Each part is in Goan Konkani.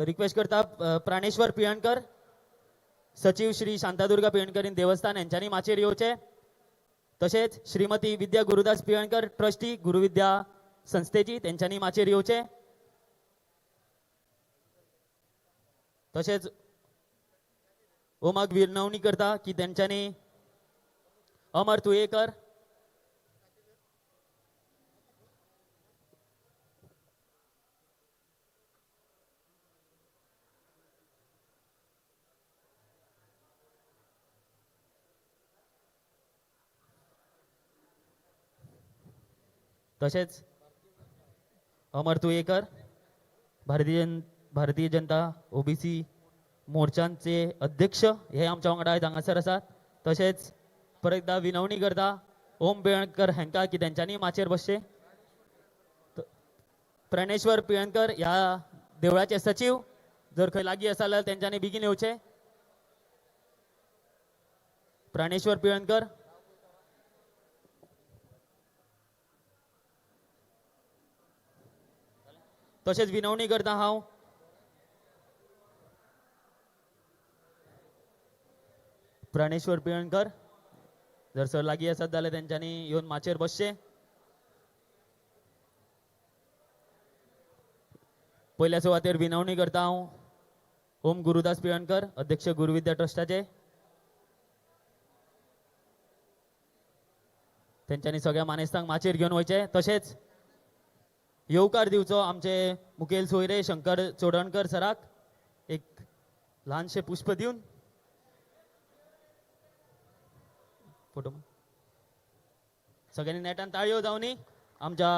रिक्वेस्ट करता प्राणेश्वर पिळणकर, सचिव श्री शांतादुर्गा पिळणकर देवस्थान यांच्यानी माचयेर येवचे. तशेंच श्रीमती विद्या गुरुदास पिळणकर, ट्रस्टी गुरुविद्या संस्थेची, तेंच्यांनी माचयेर येवचे. तशेंच ओमाक विनवणी करता की तेंच्यांनी अमर तुयेकर, तशेंच अमर तुयेकर भारतीय जनता ओबीसी मोर्चांचे अध्यक्ष हे आमच्या वांगडा आयज हांगासर आसात. तशेंच परत एकदा विनवणी करता ओम पिळणकर हांकां की तेंच्यांनी माचयेर बसचे. प्रणेश्वर पिळणकर ह्या देवळाचे सचिव जर खंय लागीं आसा जाल्यार तेंच्यांनी बेगीन येवचे. प्राणेश्वर पिळणकर, तशेंच विनवणी करता हांव प्राणेश्वर पिळणकर जर सर लागीं आसात जाल्यार तेंच्यांनी येवन माचयेर बसचे. पयल्या सुवातेर विनवणी करता हांव ओम गुरुदास पिळणकर, अध्यक्ष गुरुविद्या ट्रस्टाचे, तेंच्यांनी सगळ्या मानेस्तांक माचयेर घेवन वयचे. तशेंच येवकार दिवचो आमचे मुखेल सोयरे शंकर चोडणकर सराक एक ल्हानशें पुष्प दिवन फोटो. सगळ्यांनी नेटान ताळयो जावनी आमच्या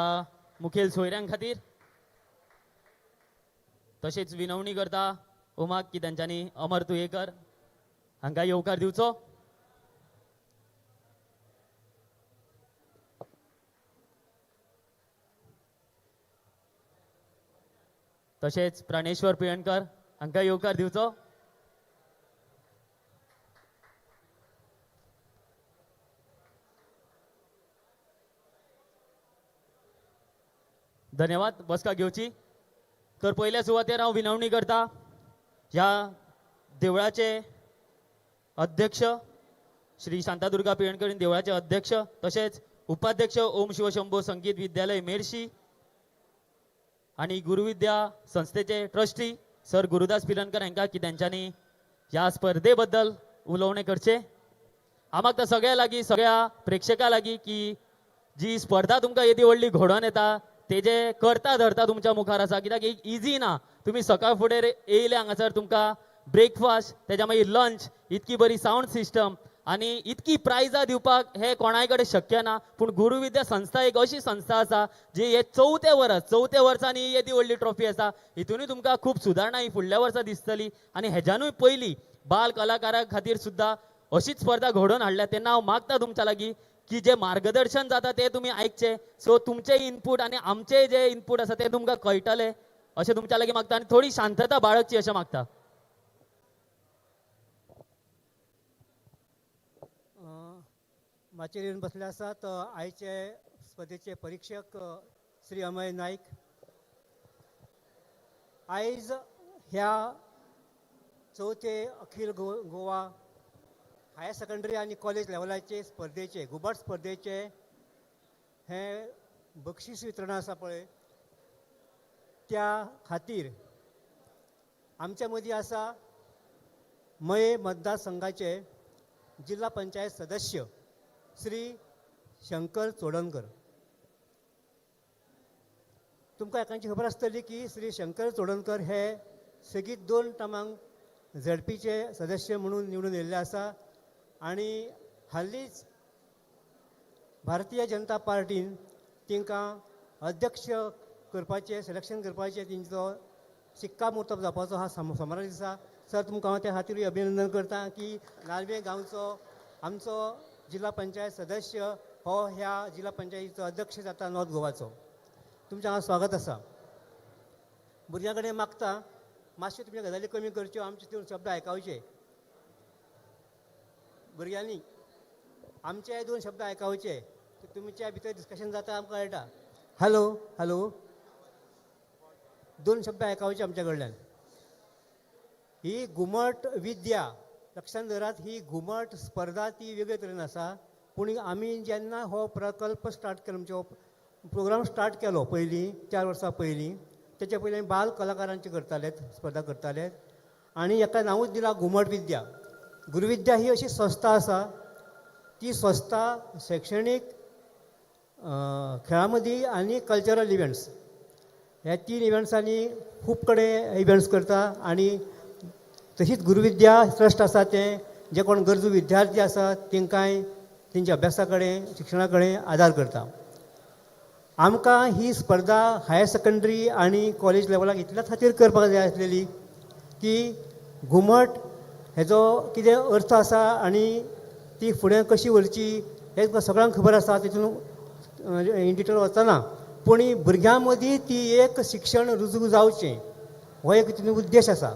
मुखेल सोयऱ्यां खातीर. तशेंच विनवणी करता ओमाक की तेंच्यांनी अमर तुयेकर हांकां येवकार दिवचो. तशेंच प्राणेश्वर पिळणकर हांकां येवकार दिवचो. धन्यवाद बसका घेवची. तर पयल्या सुवातेर हांव विनवणी करता ह्या देवळाचे अध्यक्ष श्री शांतादुर्गा पिळणकर देवळाचे अध्यक्ष तशेंच उपाध्यक्ष ओम शिवशंभो संगीत विद्यालय मेर्शी आणि गुरुविद्या संस्थेचे ट्रस्टी सर गुरुदास पिळणकर हांकां की तेंच्यांनी ह्या स्पर्धे बद्दल उलोवणें करचें. हांव मागता सगळ्या लागीं, सगळ्या प्रेक्षकां लागीं की जी स्पर्धा तुमकां येदी व्हडली घडोवन येता तेजे करता धरता तुमच्या मुखार आसा, कित्याक एक इजी ना. तुमी सकाळ फुडें येयले हांगासर तुमकां ब्रेकफास्ट, तेज्या मागीर लंच, इतकी बरी सावंड सिस्टम आनी इतकी प्रायजां दिवपाक हे कोणाय कडेन शक्य ना. पूण गुरुविद्या संस्था एक अशी संस्था आसा जी हे चवथ्या वर्सांनी येदी व्हडली ट्रॉफी आसा. हितूनय तुमकां खूब सुदारणा ही फुडल्या वर्सा दिसतली. आनी हेज्यानूय पयलीं बाल कलाकारां खातीर सुद्दां अशीच स्पर्धा घडोवन हाडल्या. तेन्ना हांव मागता तुमच्या लागीं की जे मार्गदर्शन जाता ते तुमी आयकचे. सो तुमचे इनपूट आनी आमचे जे इनपूट आसा ते तुमकां कळटले अशें तुमच्या लागीं मागता आनी थोडी शांतता बाळगची अशें मागता. माचयेर येवन बसले आसात आयचे स्पर्धेचे परीक्षक श्री अमय नायक. आयज ह्या चवथे अखिल गोवा हायर सेकंडरी आनी कॉलेज लेवलाचे स्पर्धेचे घुबड स्पर्धेचे हे बक्षीस वितरण आसा पळय, त्या खातीर आमच्या मदीं आसा मये मतदारसंघाचे जिल्हा पंचायत सदस्य श्री शंकर चोडणकर. तुमकां एकांची खबर आसतली की श्री शंकर चोडणकर हे सेगीत 2 टर्मांक झेडपीचे सदस्य म्हणून निवडून येयल्ले आसा आनी हालींच भारतीय जनता पार्टीन तांकां अध्यक्ष करपाचें, सिलेक्शन करपाचें, तेंचो शिक्कामोर्तब जावपाचो हा सोमारा दिसा. सर तुमकां हांव त्या खातीरूय अभिनंदन करता की नार्वे गांवचो आमचो जिल्हा पंचायत सदस्य हो ह्या जिल्हा पंचायतीचो अध्यक्ष जाता नॉर्थ गोवाचो. तुमचें हांगा स्वागत आसा. भुरग्यां कडेन मागता मातश्यो तुमच्यो गजाली कमी करच्यो, आमचे दोन शब्द आयकावचे. भुरग्यांनी आमचे दोन शब्द आयकावचे, तुमच्या भितर डिस्कशन जाता आमकां कळटा. हॅलो हॅलो, दोन शब्द आयकावचे आमच्या कडल्यान. ही घुमट विद्या लक्षांत दवरात, ही घुमट स्पर्धा ती वेगळे तरेन आसा. पूण आमी जेन्ना हो प्रकल्प स्टार्ट केलो, म्हणजे हो प्रोग्राम स्टार्ट केलो पयलीं 4 वर्सां पयलीं, तेच्या पयलीं आमी बाल कलाकारांचे करताले, स्पर्धा करताले आनी हेका नांवूच दिलां घुमट विद्या. गुरुविद्या ही अशी संस्था आसा, ती संस्था शैक्षणीक खेळां मदीं आनी कल्चरल इव्हेंट्स ह्या 3 इव्हेंट्सांनी खूब कडेन इव्हेंट्स करता. आनी तशीच गुरुविद्या ट्रस्ट आसा तें जे कोण गरजू विद्यार्थी आसा तेंकांय तेंच्या अभ्यासा कडेन शिक्षणा कडेन आदार करता. आमकां ही स्पर्धा हायर सेकंडरी आनी कॉलेज लेवलाक इतल्याच खातीर करपाक जाय आसलेली की घुमट हेजो कितें अर्थ आसा आनी ती फुडें कशी व्हरची हें तुमकां सगळ्यांक खबर आसा, तितून इन डिटेल वचना. पूण भुरग्यां मदीं ती एक शिक्षण रुजू जावचें हो एक तितून उद्देश आसा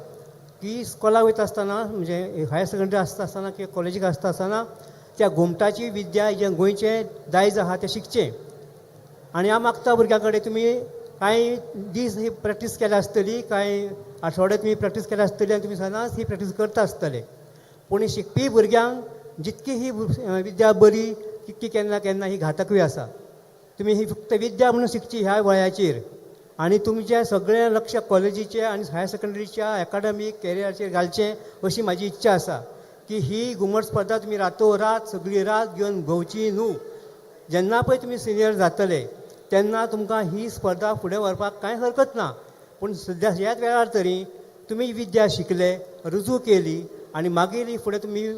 की स्कॉलाक वयता आसतना, म्हणजे हायर सेकंडरी आसता आसतना किंवा कॉलेजीक आसता आसतना त्या घुमटाची विद्या जें गोंयचें दायज आहा तें शिकचें. आनी हांव मागता भुरग्यां कडेन तुमी कांय दीस ही प्रॅक्टीस केल्या आसतली, कांय आठवडे तुमी प्रॅक्टीस केल्या आसतली आनी तुमी सदांच ही प्रॅक्टीस करता आसतले. पूण शिकपी भुरग्यांक जितकी ही विद्या बरी तितकी केन्ना केन्ना ही घातकूय आसा. तुमी ही फक्त विद्या म्हणून शिकची ह्या वयाचेर आनी तुमचें सगळें लक्ष कॉलेजीचें आनी हायर सेकंडरीच्या एकाडमीक कॅरियराचेर घालचें अशी म्हाजी इच्छा आसा की ही घुमट स्पर्धा तुमी रातोरात सगळी रात घेवन भोंवची न्हू. जेन्ना पळय तुमी सिनियर जातले तेन्ना तुमकां ही स्पर्धा फुडें व्हरपाक कांय हरकत ना, पूण सद्या ह्याच वेळार तरी तुमी विद्या शिकले, रुजू केली आनी मागीर ही फुडें तुमी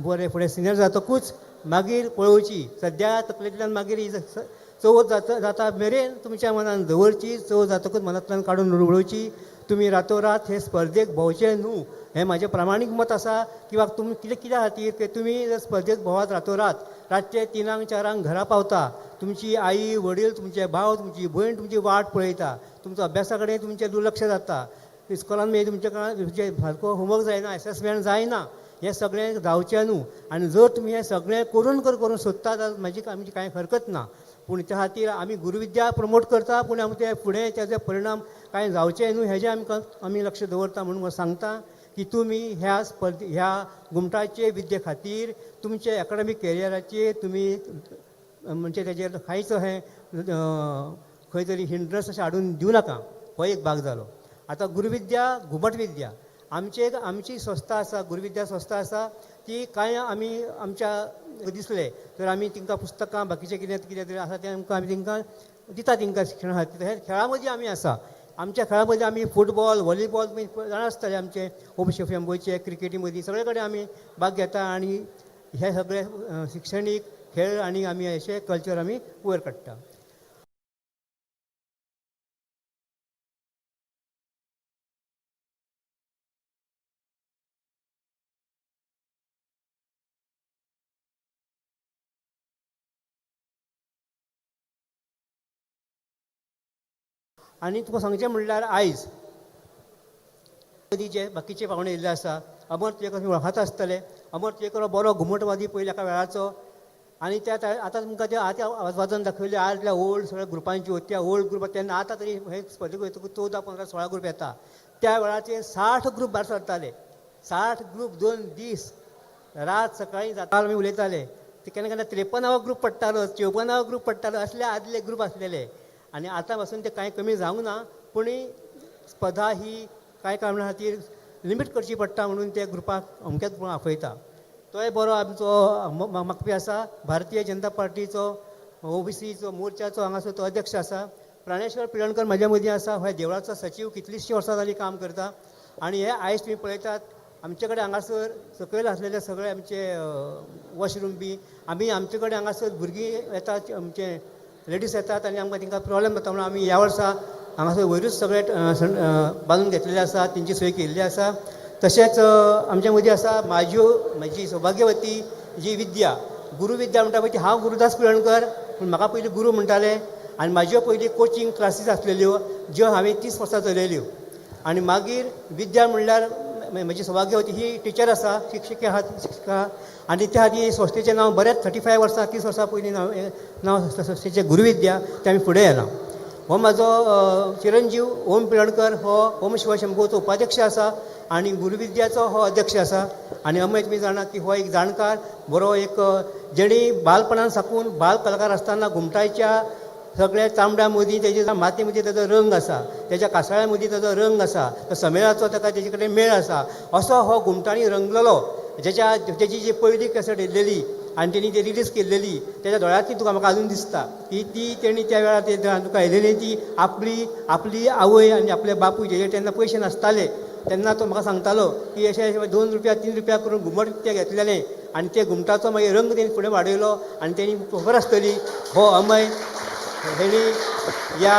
बरें फुडें सिनियर जातकूच मागीर पळोवची. सद्या तकलेंतल्यान मागीर ही चवथ जाता जाता मेरेन तुमच्या मनान दवरची, चवथ जातकूच मनांतल्यान काडून उडोवची. तुमी रातोरात हे स्पर्धेक भोंवचें न्हू हें म्हाजें प्रामाणीक मत आसा. किंवा तुमी कितें कित्या खातीर की तुमी जर स्पर्धेक भोंवात रातोरात रातचे 3 4 घरा पावता, तुमची आई वडील तुमचे भाव तुमची भयण तुमची वाट पळयता, तुमचो अभ्यासा कडेन तुमचें दुर्लक्ष जाता, इस्कॉलान मागीर तुमच्या तुमचें सारको होमवर्क जायना, एसेसमेंट जायना, हें सगळें जावचें न्हू. आनी जर तुमी हें सगळें करून करून सोदता जाल्यार म्हाजी आमची कांय हरकत ना, पूण त्या खातीर आमी गुरुविद्या प्रमोट करता, पूण आमी ते फुडें तेजे परिणाम कांय जावचें न्हू हेजें आमकां आमी लक्ष दवरता. म्हणून सांगता की तुमी ह्या स्पर्धे ह्या घुमटाचे विद्ये खातीर तुमचे एकाडमीक कॅरियराचेर तुमी म्हणजे तेजेर कांयच हें खंय तरी हिंड्रस अशें हाडून दिवं नाका. हो एक भाग जालो. आतां गुरुविद्या घुमट विद्या आमचे एक आमची संस्था आसा, गुरुविद्या संस्था आसा, ती कांय आमी आमच्या दिसले तर आमी तांकां पुस्तकां बाकीचें कितें कितें तरी आसा तें आमकां आमी तांकां दिता, तांकां शिक्षणा खातीर. तशेंच खेळां मदीं आमी आसा, आमच्या खेळां मदीं आमी फुटबॉल व्हॉलीबॉल तुमी जाणा आसतले, आमचे ओम शेफेंबोचे क्रिकेटी मदीं सगळे कडेन आमी भाग घेता आनी हे सगळे शिक्षणीक खेळ आनी आमी अशे कल्चर आमी वयर काडटा. आनी तुका सांगचें म्हणल्यार आयज मदीं जे बाकीचे पावणे येयल्ले आसा, अमर तुवेकर तुमी वळखात आसतले. अमर तुवेकर बरो घुमटवादी पयल्या एका वेळाचो आनी त्या आतां तुमकां ते आतां वाजोवन दाखयले आदल्या ओल्ड सगळ्या ग्रुपांच्यो, त्या ओल्ड ग्रुप तेन्ना आतां तरी हे स्पर्धेक वयतकूच 14 15 16 ग्रुप येता, त्या वेळाचेर 60 ग्रुप भायर सरताले. 60 ग्रुप 2 दीस रात सकाळीं जाता आमी उलयताले. ते केन्ना केन्ना 53वो ग्रुप पडटालो, 54वो ग्रुप पडटालो, असले आदले ग्रुप आसलेले. आनी आतां पासून ते कांय कमी जावंक ना, पूण स्पर्धा ही कांय कारणां खातीर लिमीट करची पडटा म्हणून ते ग्रुपाक अमक्याच ग्रुपाक आपयता. तोय बरो आमचो मागपी आसा, भारतीय जनता पार्टीचो ओबीसीचो मोर्चाचो हांगासर तो अध्यक्ष आसा. प्राणेश्वर पिळर्णकर म्हाज्या मदीं आसा, हो देवळाचो सचीव, कितलींशीं वर्सां जालीं काम करता. आनी हे आयज तुमी पळयतात आमचे कडेन हांगासर सकयल आसलेले सगळे आमचे वॉशरूम बी आमी आमचे कडेन हांगासर भुरगीं येतात, आमचे लेडीज येतात आनी आमकां तांकां प्रॉब्लेम जाता म्हणून आमी ह्या वर्सा हांगासर वयरूच सगळे बांदून घेतलेले आसा, तेंची सोय केल्ली आसा. तशेंच आमच्या मदीं आसा म्हाज्यो म्हजी सौभाग्यवती जी विद्या गुरुविद्या म्हणटा पळय ती हांव गुरुदास पिळर्णकर, पूण म्हाका पयलीं गुरू म्हणटाले. आनी म्हाज्यो पयलीं कोचिंग क्लासीस आसलेल्यो ज्यो हांवें 30 वर्सां चलयल्यो. आनी मागीर विद्या म्हणल्यार म्हजी सौभाग्यवती ही टिचर आसा, शिक्षिका आहा, शिक्षिका. आनी त्या खातीर संस्थेचें नांव बरेंच 35 वर्सां 30 वर्सां पयलीं नांव नांव संस्थेचें गुरुविद्या, तें आमी फुडें येलां. हो म्हाजो चिरंजीव ओम पिळर्णकर हो ओम शिवशंभूचो उपाध्यक्ष आसा आनी गुरुविद्याचो हो अध्यक्ष आसा. आनी अमय तुमी जाणा की हो एक जाणकार बरो एक जेणी बालपणान साकून बाल कलाकार आसतना घुमटाच्या सगळ्या चामड्या मदीं तेजे माती मदीं तेजो रंग आसा, तेज्या कासाळ्या मदीं तेजो रंग आसा, तो समेळाचो ताका तेजे कडेन मेळ आसा. असो हो घुमटांनी रंगलेलो जेच्या तेजी जी पयली कॅसेट येयलेली आनी तेणी ती रिलीज केल्लेली तेज्या दोळ्यांतली तुका म्हाका आजून दिसता की ती तेणी त्या वेळार ते तुका येयलेली ती आपली आपली आवय आनी आपले बापूय जेजे तेन्ना पयशे नासताले तेन्ना तो म्हाका सांगतालो की अशें अशें 2 रुपया 3 रुपया करून घुमट ते घेतलेले आनी ते घुमटाचो मागीर रंग तेणी फुडें वाडयलो आनी तेणी खबर आसतली हो अमय हेणी ह्या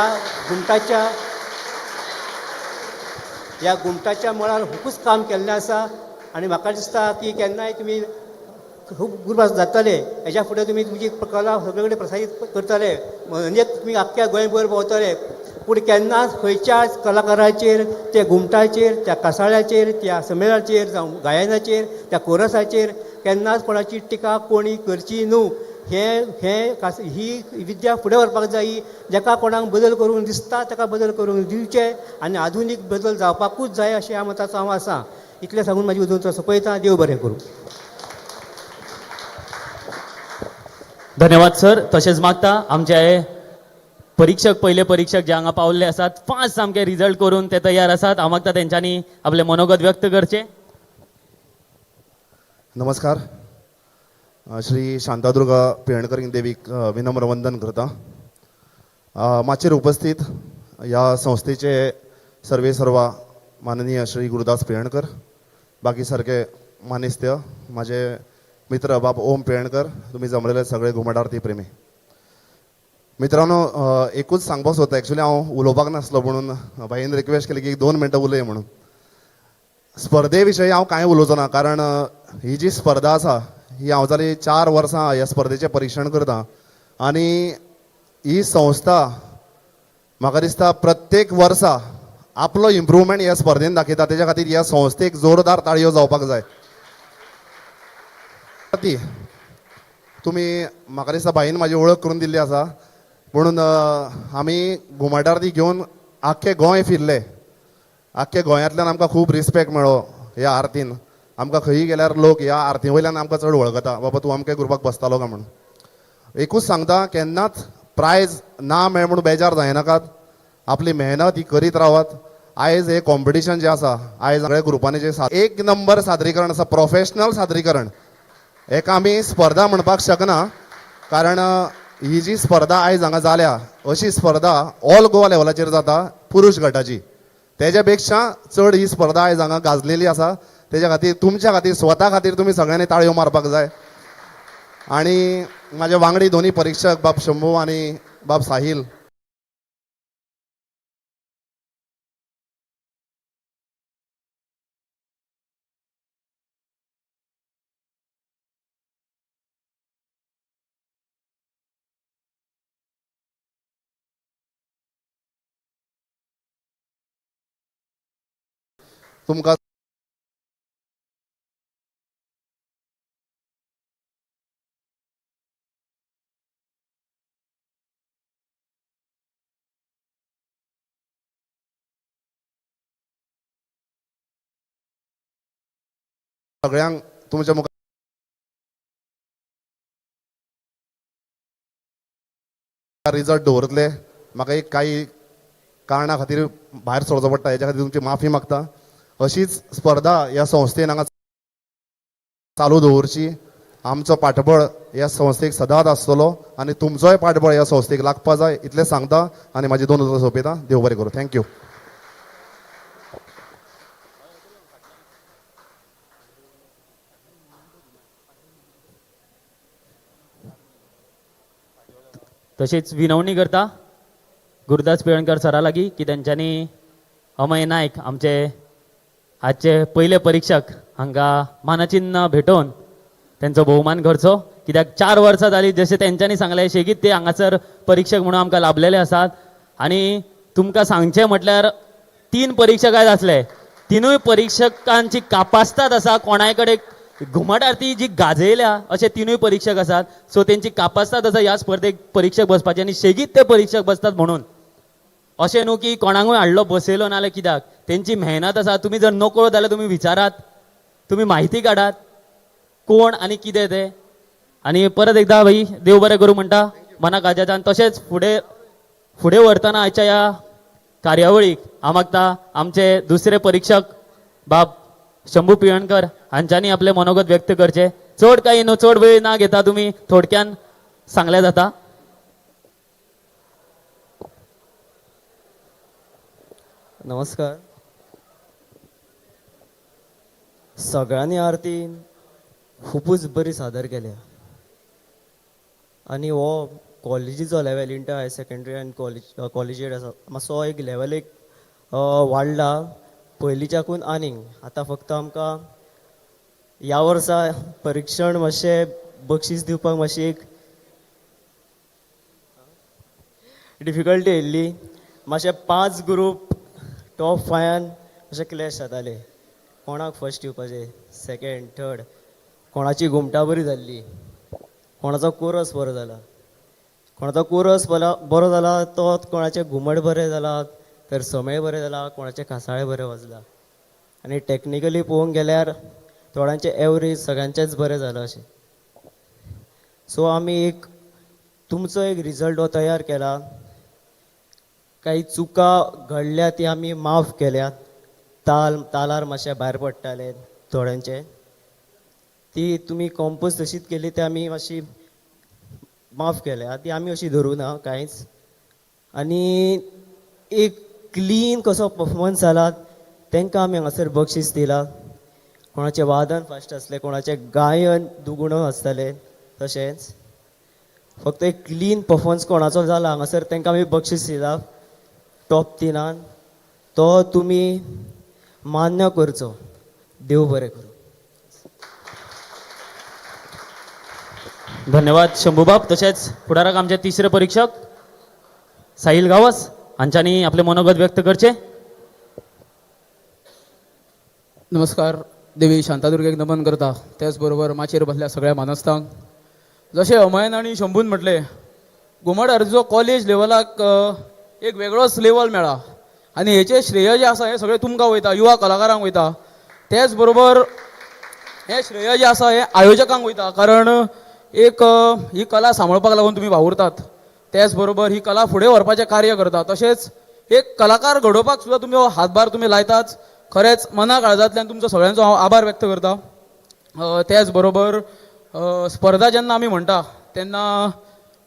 घुमटाच्या मळार खुबूच काम केल्लें आसा. आनी म्हाका दिसता की केन्नाय तुमी खूब गुरवास जातले हेज्या फुडें तुमी तुमची कला सगळे कडेन प्रसारीत करतले, म्हणजे तुमी आख्ख्या गोंयभर भोंवतले, पूण केन्नाच खंयच्याच कलाकाराचेर त्या घुमटाचेर त्या कासाळ्याचेर त्या समेळाचेर जावं गायनाचेर त्या कोरसाचेर केन्नाच कोणाची टिका कोणी करची न्हू. हे हे ही विद्या फुडें व्हरपाक जायी, जाका कोणाक बदल करूंक दिसता ताका बदल करूंक दिवचे आनी आधुनीक बदल जावपाकूच जाय अशें ह्या मताचो हांव आसा. इतलें सांगून म्हाजी उलोवप सोंपयता. देव बरें करूं. धन्यवाद सर. तशेंच मागता आमचे हे परीक्षक, पयले परीक्षक जे हांगा पावल्ले आसात, फास्ट सामके रिजल्ट करून ते तयार आसात. हांव मागता तेंच्यांनी आपलें मनोगत व्यक्त करचें. नमस्कार. श्री शांतादुर्गा पिळर्णकर देवीक विनम्र वंदन करता. माचयेर उपस्थित ह्या संस्थेचे सर्वे सर्वा माननीय श्री गुरुदास पिळर्णकर, बाकी सारके मानेस्त्य माझे मित्र बाब ओम पिळर्णकर, तुम्ही जमलेले सगळे घुमट आरती प्रेमी मित्रांनो, एकूच सांगपाक सोदता. एक्चुअली हांव उलोवपाक नासलो म्हणून भाईन रिक्वेस्ट केली की 2 मिनटां उलय म्हणून. स्पर्धे विशयी हांव कांय उलोवचो ना, कारण ही जी स्पर्धा आसा ही हांव जाली 4 वर्सां ह्या स्पर्धेचें परिक्षण करता आनी ही संस्था म्हाका दिसता प्रत्येक वर्सा आपलो इम्प्रुवमेंट ह्या स्पर्धेन दाखयता. तेज्या खातीर ह्या संस्थेक जोरदार ताळयो जावपाक जाय. ती तुमी म्हाका दिसता भाईन म्हाजी वळख करून दिल्ली आसा म्हणून आमी घुमट आरती घेवन आख्खें गोंय फिरले. आख्खे गोंयांतल्यान आमकां खूब रिस्पेक्ट मेळ्ळो ह्या आरतीन. आमकां खंयी गेल्यार लोक ह्या आरती वयल्यान आमकां चड वळखता, बाबा तूं अमके ग्रुपाक बसतालो काय म्हणून. एकूच सांगता, केन्नाच प्रायज ना मेळ म्हणून बेजार जायनाकात, आपली मेहनत ही करीत रावात. आयज हे कॉम्पिटिशन जें आसा, आयज सगळ्या ग्रुपांनी जें एक नंबर सादरीकरण आसा, प्रोफेशनल सादरीकरण, हेका आमी स्पर्धा म्हणपाक शकना, कारण ही जी स्पर्धा आयज हांगा जाल्या अशी स्पर्धा ऑल गोवा लेवलाचेर जाता पुरुश गटाची, तेज्या पेक्षा चड ही स्पर्धा आयज हांगा गाजलेली आसा. तेज्या खातीर तुमच्या खातीर स्वता खातीर तुमी सगळ्यांनी ताळयो मारपाक जाय. आनी म्हाजे वांगडी दोनी परीक्षक बाब शंभू आनी बाब साहील, तुमकां सगळ्यांक तुमच्या मुखार रिजल्ट दवरतले. म्हाका एक काही कारणा खातीर भायर सरचो पडटा, हेच्या खातीर तुमची माफी मागता. अशीच स्पर्धा ह्या संस्थेन हांगा चालू दवरची. आमचो पाठबळ ह्या संस्थेक सदांच आसतलो आनी तुमचोय पाठबळ ह्या संस्थेक लागपा जाय इतलें सांगता आनी म्हाजी 2 उतरां सोंपयता. देव बरें करूं. Thank you. तशेंच विनवणी करता गुरुदास पिळर्णकर सरा लागीं की तेंच्यांनी अमय नायक आमचे आजचे पयले परीक्षक हांकां मानचिन्न भेटोवन तेंचो भोवमान करचो. कित्याक 4 वर्सां जालीं जशें तेंच्यांनी सांगलें शेगीत ते हांगासर परीक्षक म्हणून आमकां लाभलेले आसात. आनी तुमकां सांगचें म्हटल्यार 3 परीक्षक आयज आसले, 3ूय परीक्षकांची कापास्ताद आसा. कोणाय कडेन घुमट आरती जी गाजयल्या अशे 3ूय परीक्षक आसात. सो तेंची कापास्ताद आसा ह्या स्पर्धेक परीक्षक बसपाचे आनी शेगीत ते परीक्षक बसतात. म्हणून अशें न्हू की कोणाकूय हाडलो बसयलो नाल्यार कित्याक, तेंची मेहनत आसा. तुमी जर नकळो जाल्यार तुमी विचारात, तुमी म्हायती काडात कोण आनी कितें तें. आनी परत एकदा भाई देव बरें करूं म्हणटा मना काळजाच्यान. तशेंच फुडें फुडें व्हरतना आयच्या ह्या कार्यावळीक हांव मागता आमचे दुसरे परिक्षक बाब शंभू पिळणकर हांच्यांनी आपलें मनोगत व्यक्त करचें. चड कांय न्हू, चड वेळ ना घेता तुमी थोडक्यान सांगल्यार जाता. नमस्कार. सगळ्यांनी आरती खुबूच बरी सादर केल्या आनी हो कॉलेजीचो level inter higher secondary आनी कॉलेजिएट आसा मातसो एक लेवल एक वाडला पयलींच्याकून. आनीक आतां फक्त आमकां ह्या वर्सा परिक्षण मातशें बक्षीस दिवपाक मातशी एक डिफिकल्टी येयल्ली. मातशे 5 ग्रूप टॉप 5 मातशे क्लॅश जाताले, कोणाक फर्स्ट दिवपाचें, सेकेंड, थर्ड, कोणाची घुमटां बरी जाल्ली, कोणाचो कोरस बरो जाला, कोणाचो कोरस बरो जाला तो कोणाचें घुमट बरें जाला तर समेळ बरें जाला, कोणाचें कासाळें बरें वाजलां. आनी टॅक्निकली पळोवंक गेल्यार थोड्यांचें एवरेज सगळ्यांचेंच बरें जालां अशें. सो आमी एक तुमचो एक रिजल्ट हो तयार केला. काही चुका घडल्या ती आमी माफ केल्या. तालार मातशे भायर पडटाले थोड्यांचे, ती तुमी कंपोज तशीच केली, ती आमी मातशी माफ केल्या, ती आमी अशी धरूं ना कांयच. आनी एक क्लीन कसो परफॉर्मन्स जाला तांकां आमी हांगासर बक्षीस दिलां. कोणाचें वादन फास्ट आसलें, कोणाचें गायन दुगुणो आसतालें, तशेंच फक्त एक क्लीन परफॉर्मन्स कोणाचो जाला हांगासर तांकां आमी बक्षीस दिलां टॉप 3, तो तुमी मान्य करचो. देव बरें करूं. धन्यवाद शंभूबाब. तशेंच फुडाराक आमचे तिसरे परीक्षक साहिल गांवस हांच्यांनी आपलें मनोगत व्यक्त करचें. नमस्कार. देवी शांतादुर्गेक नमन करता, त्याच बरोबर माचयेर बसल्या सगळ्या मानस्तांक. जशें अमयन आनी शंभून म्हटलें, घुमट आरतीचो कॉलेज लेवलाक एक वेगळोच लेवल मेळ्ळा आनी हेचें श्रेय जें आसा हें सगळें तुमकां वयता, युवा कलाकारांक वयता. तेच बरोबर हें श्रेय जें आसा हें आयोजकांक वयता, कारण एक ही कला सांबाळपाक लागून तुमी वावुरतात, तेच बरोबर ही कला फुडें व्हरपाचें कार्य करता, तशेंच एक कलाकार घडोवपाक सुद्दां तुमी हो हातभार तुमी लायताच. खरेंच मना काळजांतल्यान तुमचो सगळ्यांचो हांव आभार व्यक्त करता. त्याच बरोबर स्पर्धा जेन्ना आमी म्हणटा तेन्ना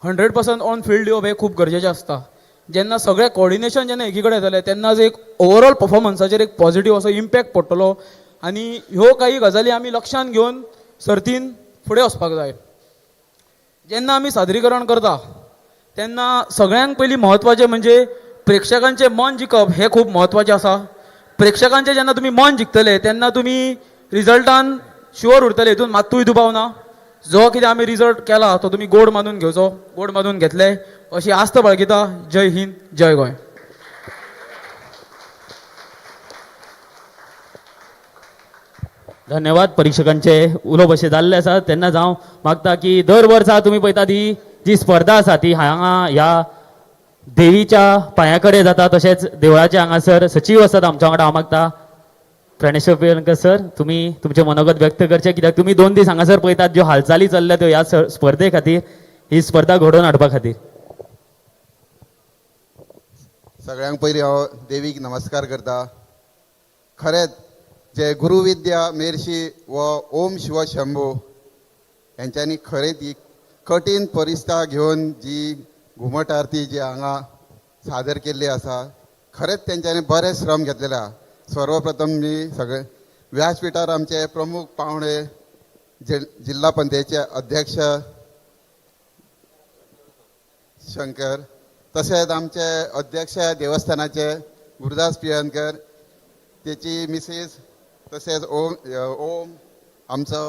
100% ऑन फिल्ड दिवप हें खूब गरजेचें आसता. जेन्ना सगळें कॉर्डिनेशन जेन्ना एकी कडेन येतलें तेन्नाच एक ओवरऑल परफॉर्मन्साचेर एक पॉझिटीव असो इम्पॅक्ट पडटलो आनी ह्यो काही गजाली आमी लक्षांत घेवन सर्तीन फुडें वचपाक जाय. जेन्ना आमी सादरीकरण करता तेन्ना सगळ्यांत पयलीं म्हत्वाचें म्हणजे प्रेक्षकांचें मन जिखप हें खूब म्हत्वाचें आसा. प्रेक्षकांचें जेन्ना तुमी मन जिखतले तेन्ना तुमी रिजल्टान शुअर उरतले, हितून मात्तूय दुबाव ना. जो कितें आमी रिजल्ट केला तो तुमी गोड मानून घेवचो, गोड मानून घेतले अशी आस्त बाळगिता. जय हिंद, जय गोंय. धन्यवाद. परीक्षकांचे उलोवप अशें जाल्लें आसा तेन्नाच हांव मागता की दर वर्सा तुमी पळयता ती जी स्पर्धा आसा ती हांगा ह्या देवीच्या पांया कडेन जाता. तशेंच देवळाचे हांगासर सचीव आसात आमच्या वांगडा. हांव मागता प्रणेश्वर पिळवणकर सर, तुमी तुमचें मनोगत व्यक्त करचें, कित्याक तुमी 2 दीस हांगासर पळयतात ज्यो हालचाली चल्ल्या त्यो ह्या स्पर्धे खातीर, ही स्पर्धा घडोवन हाडपा खातीर. सगळ्यांक पयलीं हांव देवीक नमस्कार करता. खरेंच जे गुरुविद्या मेर्शी व ओम शिव शंभू हेंच्यांनी खरेंच ही कठीण परिस्थिती घेवन जी घुमट आरती जी हांगा सादर केल्ली आसा, खरेंच तेंच्यांनी बरे श्रम घेतलेले आसा. सर्वप्रथम मी सगळे व्यासपीठार आमचे प्रमुख पावणे जिल्हा पंचायतीचे अध्यक्ष शंकर, तशेंच आमचे अध्यक्ष देवस्थानाचे गुरुदास पिळवणकर, तेची मिसेस, तशेंच ओम ओम आमचो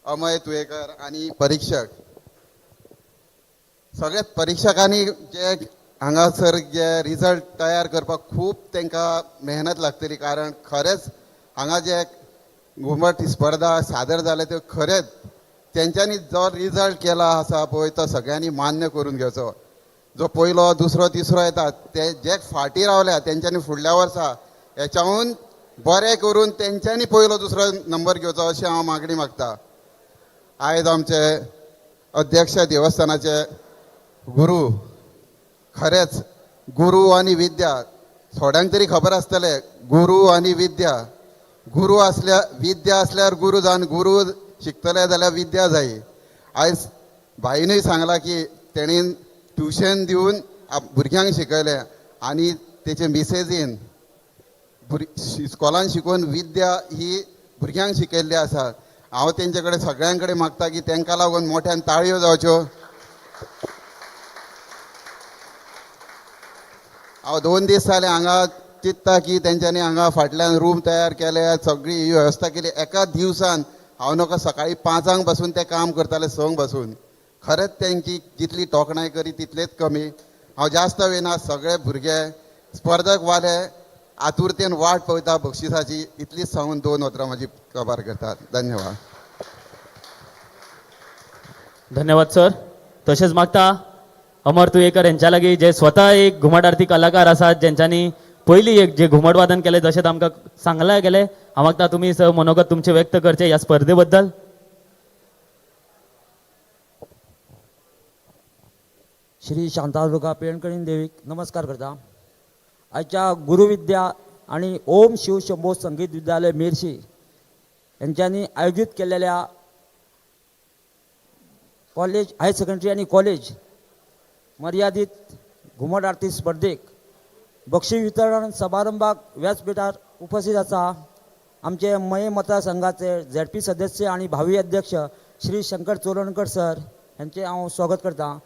अमय तुयेकर आनी परीक्षक, सगळ्यात परीक्षकांनी जे हांगासर जे रिजल्ट तयार करपाक खूब तांकां मेहनत लागतली, कारण खरेंच हांगा जे घुमट स्पर्धा सादर जाले त्यो खरेंच तेंच्यांनी जो रिजल्ट केला आसा पळय तो सगळ्यांनी मान्य करून घेवचो. जो पयलो दुसरो तिसरो येता ते जे फाटीं रावल्या तेंच्यांनी फुडल्या वर्सा हेच्याहून बरें करून तेंच्यांनी पयलो दुसरो नंबर घेवचो अशें हांव मागणी मागता. आयज आमचे अध्यक्ष देवस्थानाचे गुरू, खरेंच गुरू आनी विद्या थोड्यांक तरी खबर आसतलें, गुरू आनी विद्या, गुरू आसल्यार विद्या आसल्यार गुरू जावन गुरू शिकतले जाल्यार विद्या जाय. आयज भाईनूय सांगलां की तेणेन ट्युशन दिवन भुरग्यांक शिकयलें आनी तेचे मिसेजीन इस्कॉलान शिकोवन विद्या ही भुरग्यांक शिकयल्ली आसा. हांव तेंचे कडेन सगळ्यां कडेन मागता की तेंकां लागून मोठ्यान ताळयो जावच्यो. हांव 2 दीस जाले हांगा चिंत्ता की तेंच्यांनी हांगा फाटल्यान रूम तयार केले, सगळी ही वेवस्था केली. एका दिवसान हांव नका सकाळी 5 बसून ते काम करताले, 6 बसून. खरेंच तेंची जितली तोखणाय करी तितलेच कमी. हांव जास्त वेळ सगळे भुरगे स्पर्धक वाले आतुरतेन वाट पळयता बक्षिसाची. इतलीच सांगून 2 उतरां म्हाजी कबार करतात. धन्यवाद. धन्यवाद सर. तशेंच मागता अमर तुयेकर हेंच्या लागीं, जे स्वता एक घुमट आरती कलाकार आसात, जेंच्यांनी पयली एक जे घुमट वादन केलें जशें आमकां सांगलां गेलें, हांव मागता तुमी सर मनोगत तुमचें व्यक्त करचें ह्या स्पर्धे बद्दल. श्री शांतादुर्गा पिळर्णकरीण देवीक नमस्कार करता. आयच्या गुरुविद्या आणि ओम शिव शंभो संगीत विद्यालय मेरशी यांच्यांनी आयोजित केलेल्या कॉलेज हायर सेकंडरी आणि कॉलेज मर्यादित घुमट आरती स्पर्धेक बक्षीस वितरण समारंभाक व्यासपीठार उपस्थित आसा आमचे मये मतदारसंघाचे झेडपी सदस्य आणि भावी अध्यक्ष श्री शंकर चोलणकर सर यांचे हांव स्वागत करता.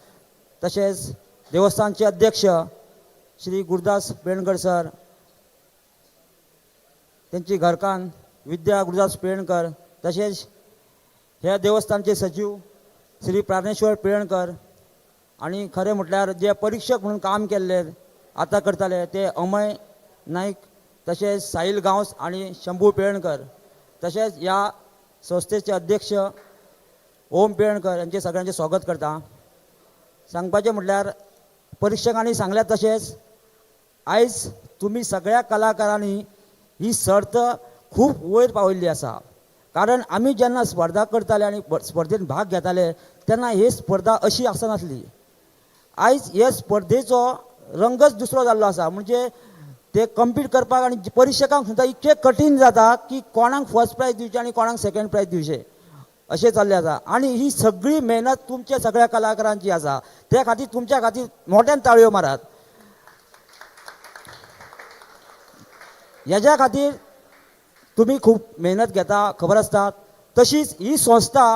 तशेंच देवस्थानचे अध्यक्ष श्री गुरुदास पेणकर सर, त्यांची घरकान्न विद्या गुरुदास पेणकर, तशेंच ह्या देवस्थानचे सचिव श्री प्राणेश्वर पिळर्णकर आणि खरें म्हटल्यार जे परिक्षक म्हणून काम केल्ले आतां करताले ते अमय नायक, तशेंच साहिल गांवस आणि शंभू पिळर्णकर, तशेंच ह्या संस्थेचे अध्यक्ष ओम पिळर्णकर यांचे सगळ्यांचे स्वागत करता. सांगपाचें म्हटल्यार परिक्षकांनी सांगल्या तशेंच आयज तुमी सगळ्या कलाकारांनी ही सर्त खूब वयर पावयल्ली आसा. कारण आमी जेन्ना स्पर्धा करताले आनी स्पर्धेन भाग घेताले तेन्ना ही स्पर्धा अशी आसनासली. आयज हे स्पर्धेचो रंगच दुसरो जाल्लो आसा. म्हणजे ते कम्पीट करपाक आनी परिक्षकांक सुद्दां इतकें कठीण जाता की कोणाक फर्स्ट प्रायज दिवचें आनी कोणाक सेकंड प्रायज दिवचें अशें जाल्लें आसा. आनी ही सगळी मेहनत तुमच्या सगळ्या कलाकारांची आसा. त्या खातीर तुमच्या खातीर मोठ्यान ताळयो मारात. हेज्या खातीर तुमी खूब मेहनत घेता खबर आसता. तशीच ही संस्था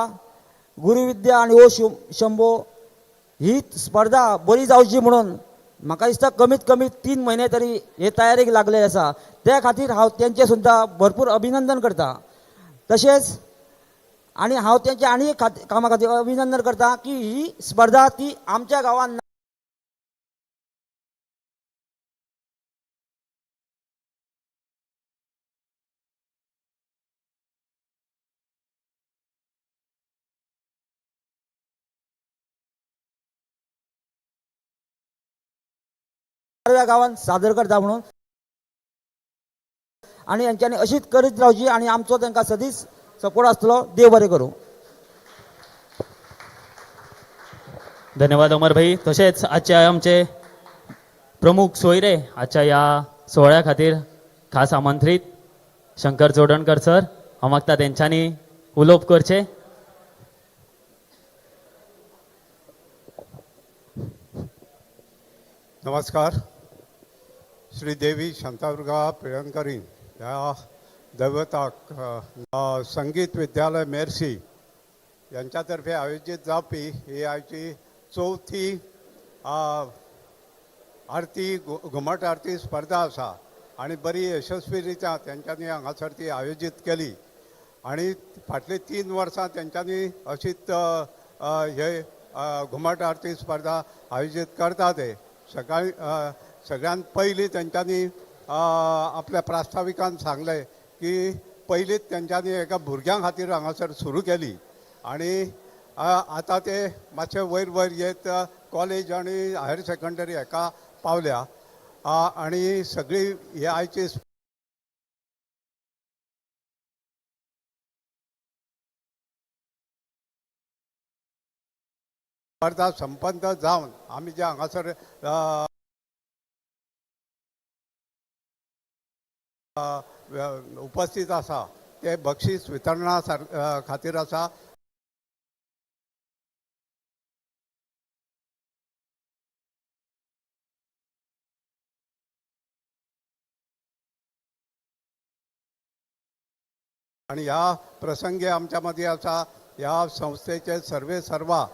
गुरुविद्या आनी ओ शंभो ही स्पर्धा बरी जावची म्हणून म्हाका दिसता कमीत कमी 3 म्हयने तरी हे तयारेक लागले आसा. त्या खातीर हांव तेंचें सुद्दां भरपूर अभिनंदन करता. तशेंच आनी हांव तेंचे आनी एक कामा खातीर अभिनंदन करता की ही स्पर्धा ती आमच्या गांवांत गांवांत सादर करता म्हणून आनी हेंच्यांनी अशीच करीत रावची आनी आमचो तांकां सदींच सपोर्ट आसतलो. देव बरें करूं. धन्यवाद अमर भाई. तशेंच आजचे आमचे प्रमुख सोयरे आजच्या ह्या सोहळ्या खातीर खास आमंत्रीत शंकर चोडणकर सर, हांव मागता तेंच्यांनी उलोवप करचें. नमस्कार. श्री देवी शांतादुर्गा पिळर्णकरीण ह्या दैवताक संगीत विद्यालय मेरशी यांच्यातर्फे आयोजित जावपी ही आयची चवथी आरती घुमट आरती स्पर्धा आसा आनी बरी यशस्वी रित्या तेंच्यांनी हांगासर ती आयोजीत केली आनी फाटली 3 वर्सां तेंच्यांनी अशीच हे घुमट आरती स्पर्धा आयोजीत करता. ते सकाळी सगळ्यात पयलीं तेंच्यांनी आपल्या प्रास्ताविकान सांगलें की पयलींच तेंच्यांनी एका भुरग्यां खातीर हांगासर सुरू केली आनी आतां ते मातशे वयर वयर येत कॉलेज आनी हायर सेकंडरी हेका पावल्या. आनी सगळी ही आयची स्पर्धा संपन्न जावन आमी जे हांगासर उपस्थित आसा ते बक्षीस वितरणा सार खातीर आसा. आनी ह्या प्रसंगी आमच्या मदीं आसा ह्या संस्थेचे सर्वे सर्वा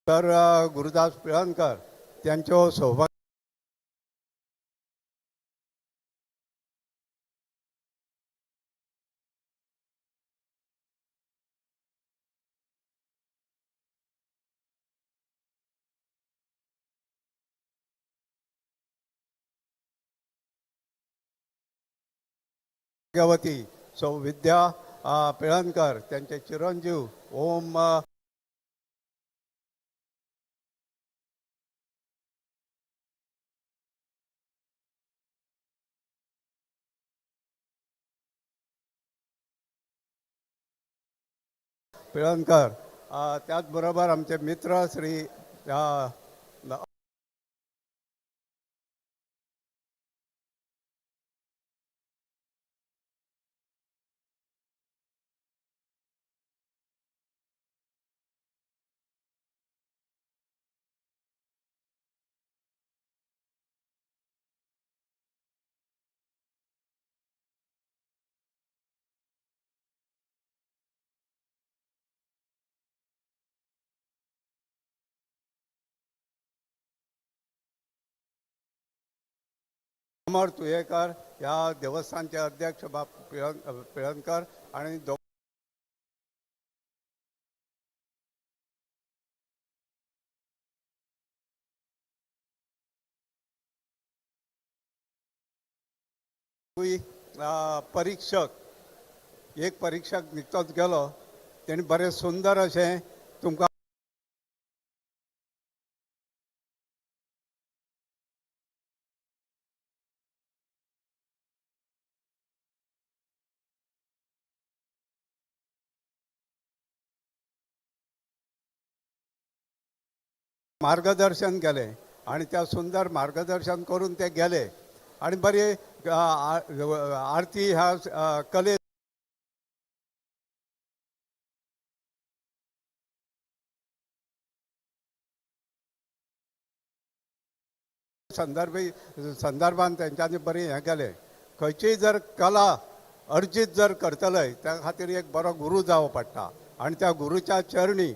तर गुरुदास पिळणकर त्यांच्यो सौभाग्यवती सौ विद्या पिळणकर त्यांचे चिरंजीव ओम पिळणकर, त्याचबरोबर आमचे मित्र श्री अमर तुयेकर ह्या देवस्थानचे अध्यक्ष बाब पिळणकर आणि दोगूय परीक्षक, एक परीक्षक निकतोच गेलो तेणी बरें सुंदर अशें तुमकां मार्गदर्शन केलें आनी त्या सुंदर मार्गदर्शन करून ते गेले आनी बरी आरती ह्या कले संदर्भान तेंच्यांनी बरें हें केलें. खंयचीय जर कला अर्जीत जर करतले त्या खातीर एक बरो गुरू जावो पडटा आनी त्या गुरूच्या चरणी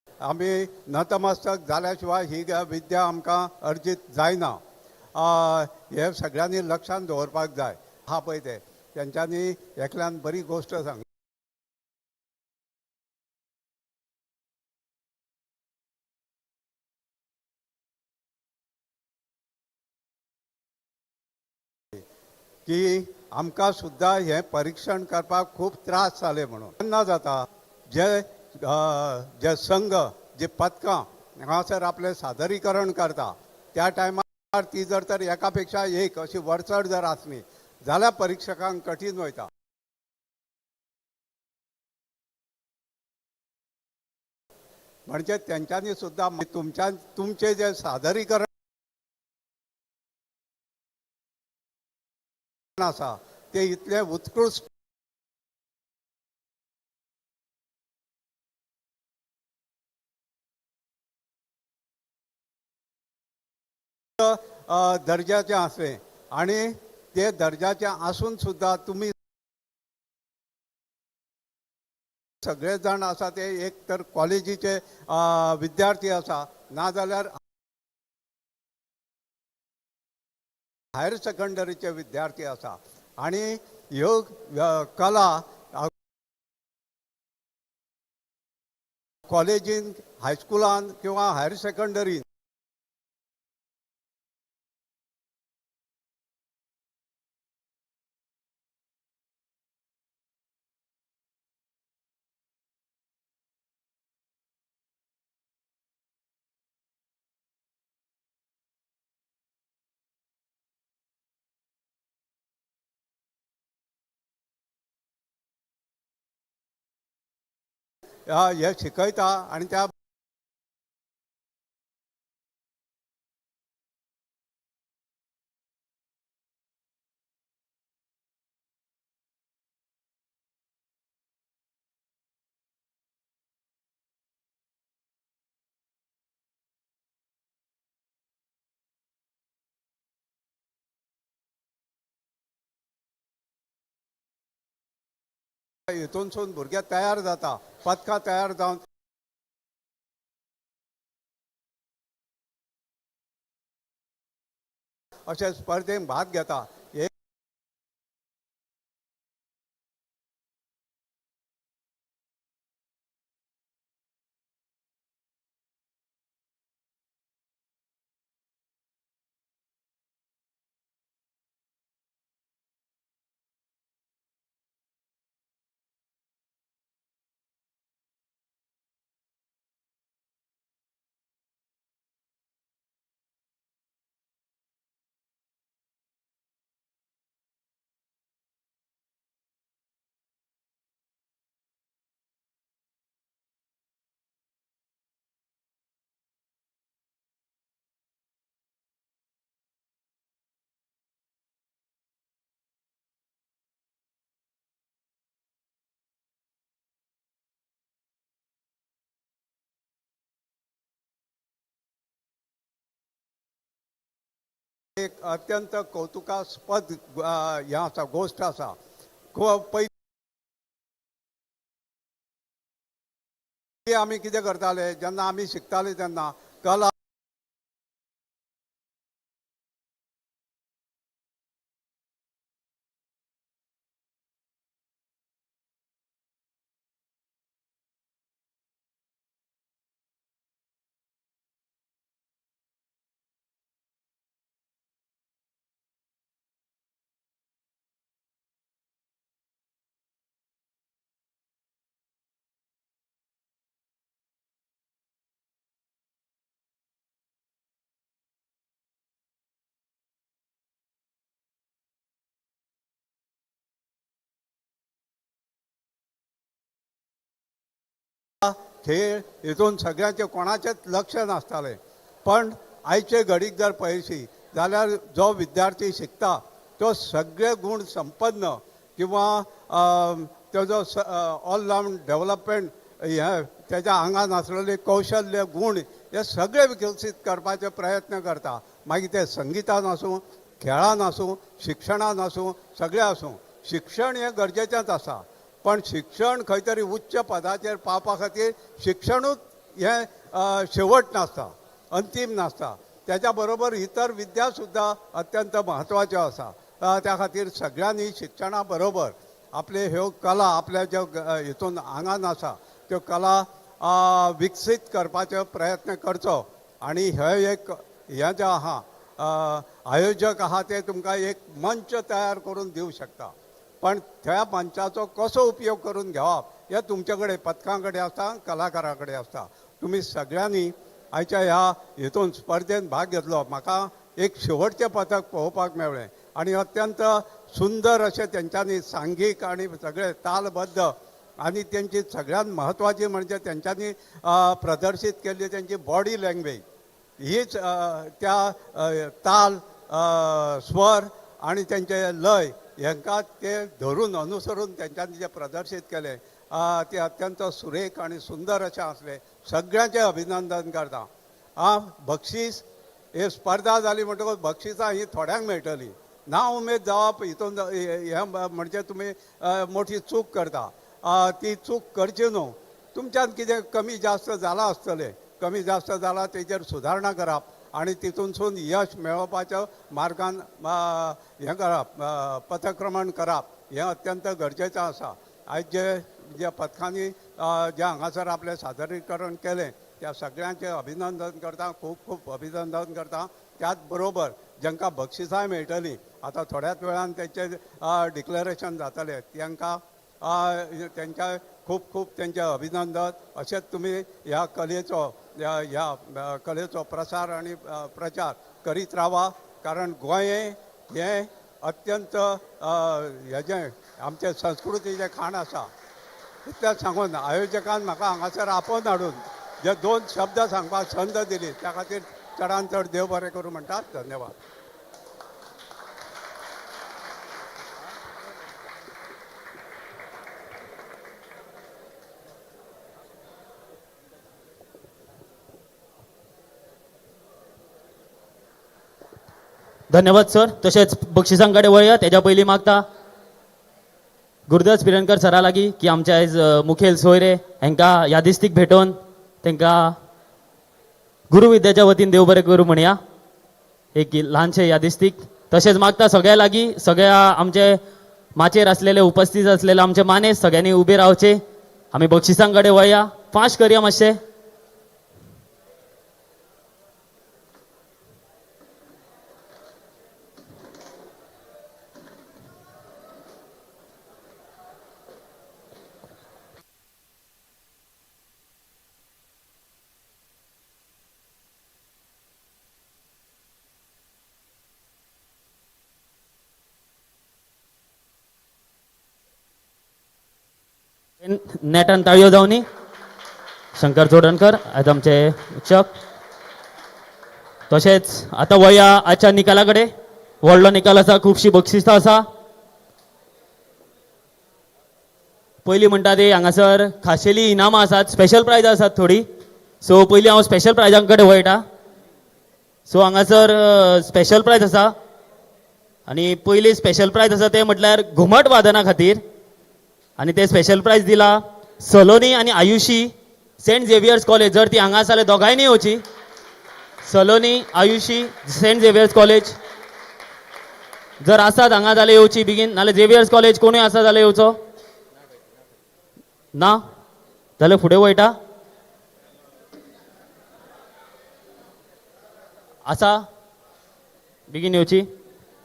आमी नतमस्तक जाल्या शिवाय ही विद्या आमकां अर्जीत जायना. हें सगळ्यांनी लक्षांत दवरपाक जाय. हा पळय ते तेंच्यांनी एकल्यान बरी गोश्ट सांगली. की आमकां सुद्दां हें परिक्षण करपाक खूब त्रास जाले म्हणून. केन्ना जाता जे जे संघ जे पदकां हांगासर आपलें सादरीकरण करता त्या टायमार ती जर तर एका पेक्षा एक अशी वरचड जर आसली जाल्यार परिक्षकांक कठीण वयता. म्हणजे तेंच्यांनी सुद्दां तुमच्या तुमचें जें सादरीकरण आसा तें इतलें उत्कृश्ट दर्जाचें आसलें आनी ते दर्जाचें आसून सुद्दां तुमी सगळे जाण आसा ते एक तर कॉलेजीचे विद्यार्थी आसा नाजाल्यार हायर सेकंडरीचे विद्यार्थी आसा आनी ह्यो कला कॉलेजीन, हायस्कुलान किंवा हायर सेकंडरीन हे शिकयता आनी त्या हितूनसून भुरगे तयार जाता, पदकां तयार जावन अशे स्पर्धेक भाग घेता. हे एक अत्यंत कौतुकास्पद हें आसा, गोश्ट आसा. पयलीं आमी कितें करताले जेन्ना आमी शिकताले तेन्ना कला खेळ हितून सगळ्यांचे कोणाचेच लक्ष नासतालें. पण आयचे घडीक जर पळयशी जाल्यार जो विद्यार्थी शिकता तो सगळे गुण संपन्न किंवा तेजो ऑलरावंड डेवलपमेंट हें तेज्या आंगान आसलेले कौशल्य गुण हे सगळे विकसीत करपाचे प्रयत्न करता. मागीर ते संगितान आसूं, खेळान आसूं, शिक्षणान आसूं, सगळें आसूं. शिक्षण हें गरजेचेंच आसा, पण शिक्षण खंय तरी उच्च पदाचेर पावपा खातीर शिक्षणूच हें शेवट नासता, अंतीम नासता. त्याच्या बरोबर इतर विद्या सुद्दां अत्यंत म्हत्वाच्यो आसा. त्या खातीर सगळ्यांनी शिक्षणा बरोबर आपले ह्यो कला आपल्या ज्यो हितून आंगान आसा त्यो कला विकसीत करपाचो प्रयत्न करचो. आनी हे एक हें जें आहा आयोजक आहा ते तुमकां एक मंच तयार करून दिवं शकता, पण त्या मंचाचो कसो उपयोग करून घेवप हे तुमचे कडेन, पथकां कडेन आसता, कलाकारां कडेन आसता. तुमी सगळ्यांनी आयच्या ह्या हितून स्पर्धेन भाग घेतलो. म्हाका एक शेवटचें पथक पळोवपाक मेळ्ळें आनी अत्यंत सुंदर अशें तेंच्यांनी सांघीक आनी सगळे तालबद्ध आनी तेंची सगळ्यांत म्हत्वाची म्हणजे तेंच्यांनी प्रदर्शीत केल्ली तेंची बॉडी लँग्वेज हीच त्या ताल स्वर आनी तेंचे लय हेंकां ते धरून अनुसरून तेंच्यांनी जें प्रदर्शीत केलें ते अत्यंत सुरेख आनी सुंदर अशें आसलें. सगळ्यांचें अभिनंदन करता. बक्षीस हे स्पर्धा जाली म्हणटकूच बक्षिसां ही थोड्यांक मेळटली. ना उमेद जावप हितून हें म्हणजे तुमी मोठी चूक करता. ती चूक करची न्हू. तुमच्यान कितें कमी जास्त जालां आसतलें, कमी जास्त जालां तेजेर सुदारणा करप आनी तितूनसून यश मेळोवपाच्या मार्गान हें करप, पथक्रमण करप हें अत्यंत गरजेचें आसा. आयज जे जे पथकांनी जें हांगासर आपलें सादरीकरण केलें त्या सगळ्यांचें अभिनंदन करता, खूब खूब अभिनंदन करता. त्याच बरोबर जांकां बक्षिसांय मेळटलीं आतां थोड्याच वेळान तेंचें डिक्लेरेशन जातलें, तांकां तेंच्या खूब खूब तेंचें अभिनंदन. अशेंच तुमी ह्या कलेचो ह्या कलेचो प्रसार आनी प्रचार करीत रावा, कारण गोंय हें अत्यंत हेजें आमचे संस्कृतीचें खाण आसा. इतलें सांगून आयोजकान म्हाका हांगासर आपोवन हाडून जे दोन शब्द सांगपाक संद दिली त्या खातीर चडान चड देव बरें करूं म्हणटा. धन्यवाद. धन्यवाद सर. तशेंच बक्षिसां कडेन वळया. तेज्या पयलीं मागता गुरुदास पिरणकर सरा लागीं की आमचे आयज मुखेल सोयरे हेंकां यादिस्तीक भेटोवन तेंकां गुरुविद्याच्या वतीन देव बरें करूं म्हणया, एक ल्हानशें यादिस्तीक. तशेंच मागता सगळ्या लागीं सगळ्या आमचे माचयेर आसलेले उपस्थित आसलेले आमचे मानेस सगळ्यांनी उबे रावचे. आमी बक्षिसां कडेन वळया. फास्ट करया मातशें. नेटान ताळयो जावनी. शंकर चोडणकर आयज आमचे शिक्षक. तशेंच आतां वया आजच्या निकाला कडेन. व्हडलो निकाल आसा, खुबशीं बक्षिसां आसा. पयलीं म्हणटा ती हांगासर खाशेली इनामां आसात, स्पेशल प्रायज आसात थोडी. सो पयलीं हांव स्पेशल प्रायजां कडेन वळटा. सो हांगासर स्पेशल प्रायज आसा आनी पयली स्पेशल प्रायज आसा तें म्हटल्यार घुमट वादना खातीर, आनी ते स्पेशल प्रायज दिला सलोनी आनी आयुशी सेंट झेवियर्स कॉलेज. जर ती हांगा आसा जाल्यार दोगांयनी येवची. Saloni Ayushi Saint Xavier's college जर आसात हांगा जाल्यार येवची बेगीन, नाल्यार झेवियर्स कॉलेज कोणूय आसा जाल्यार येवचो. ना जाल्यार फुडें वयता आसा बेगीन येवची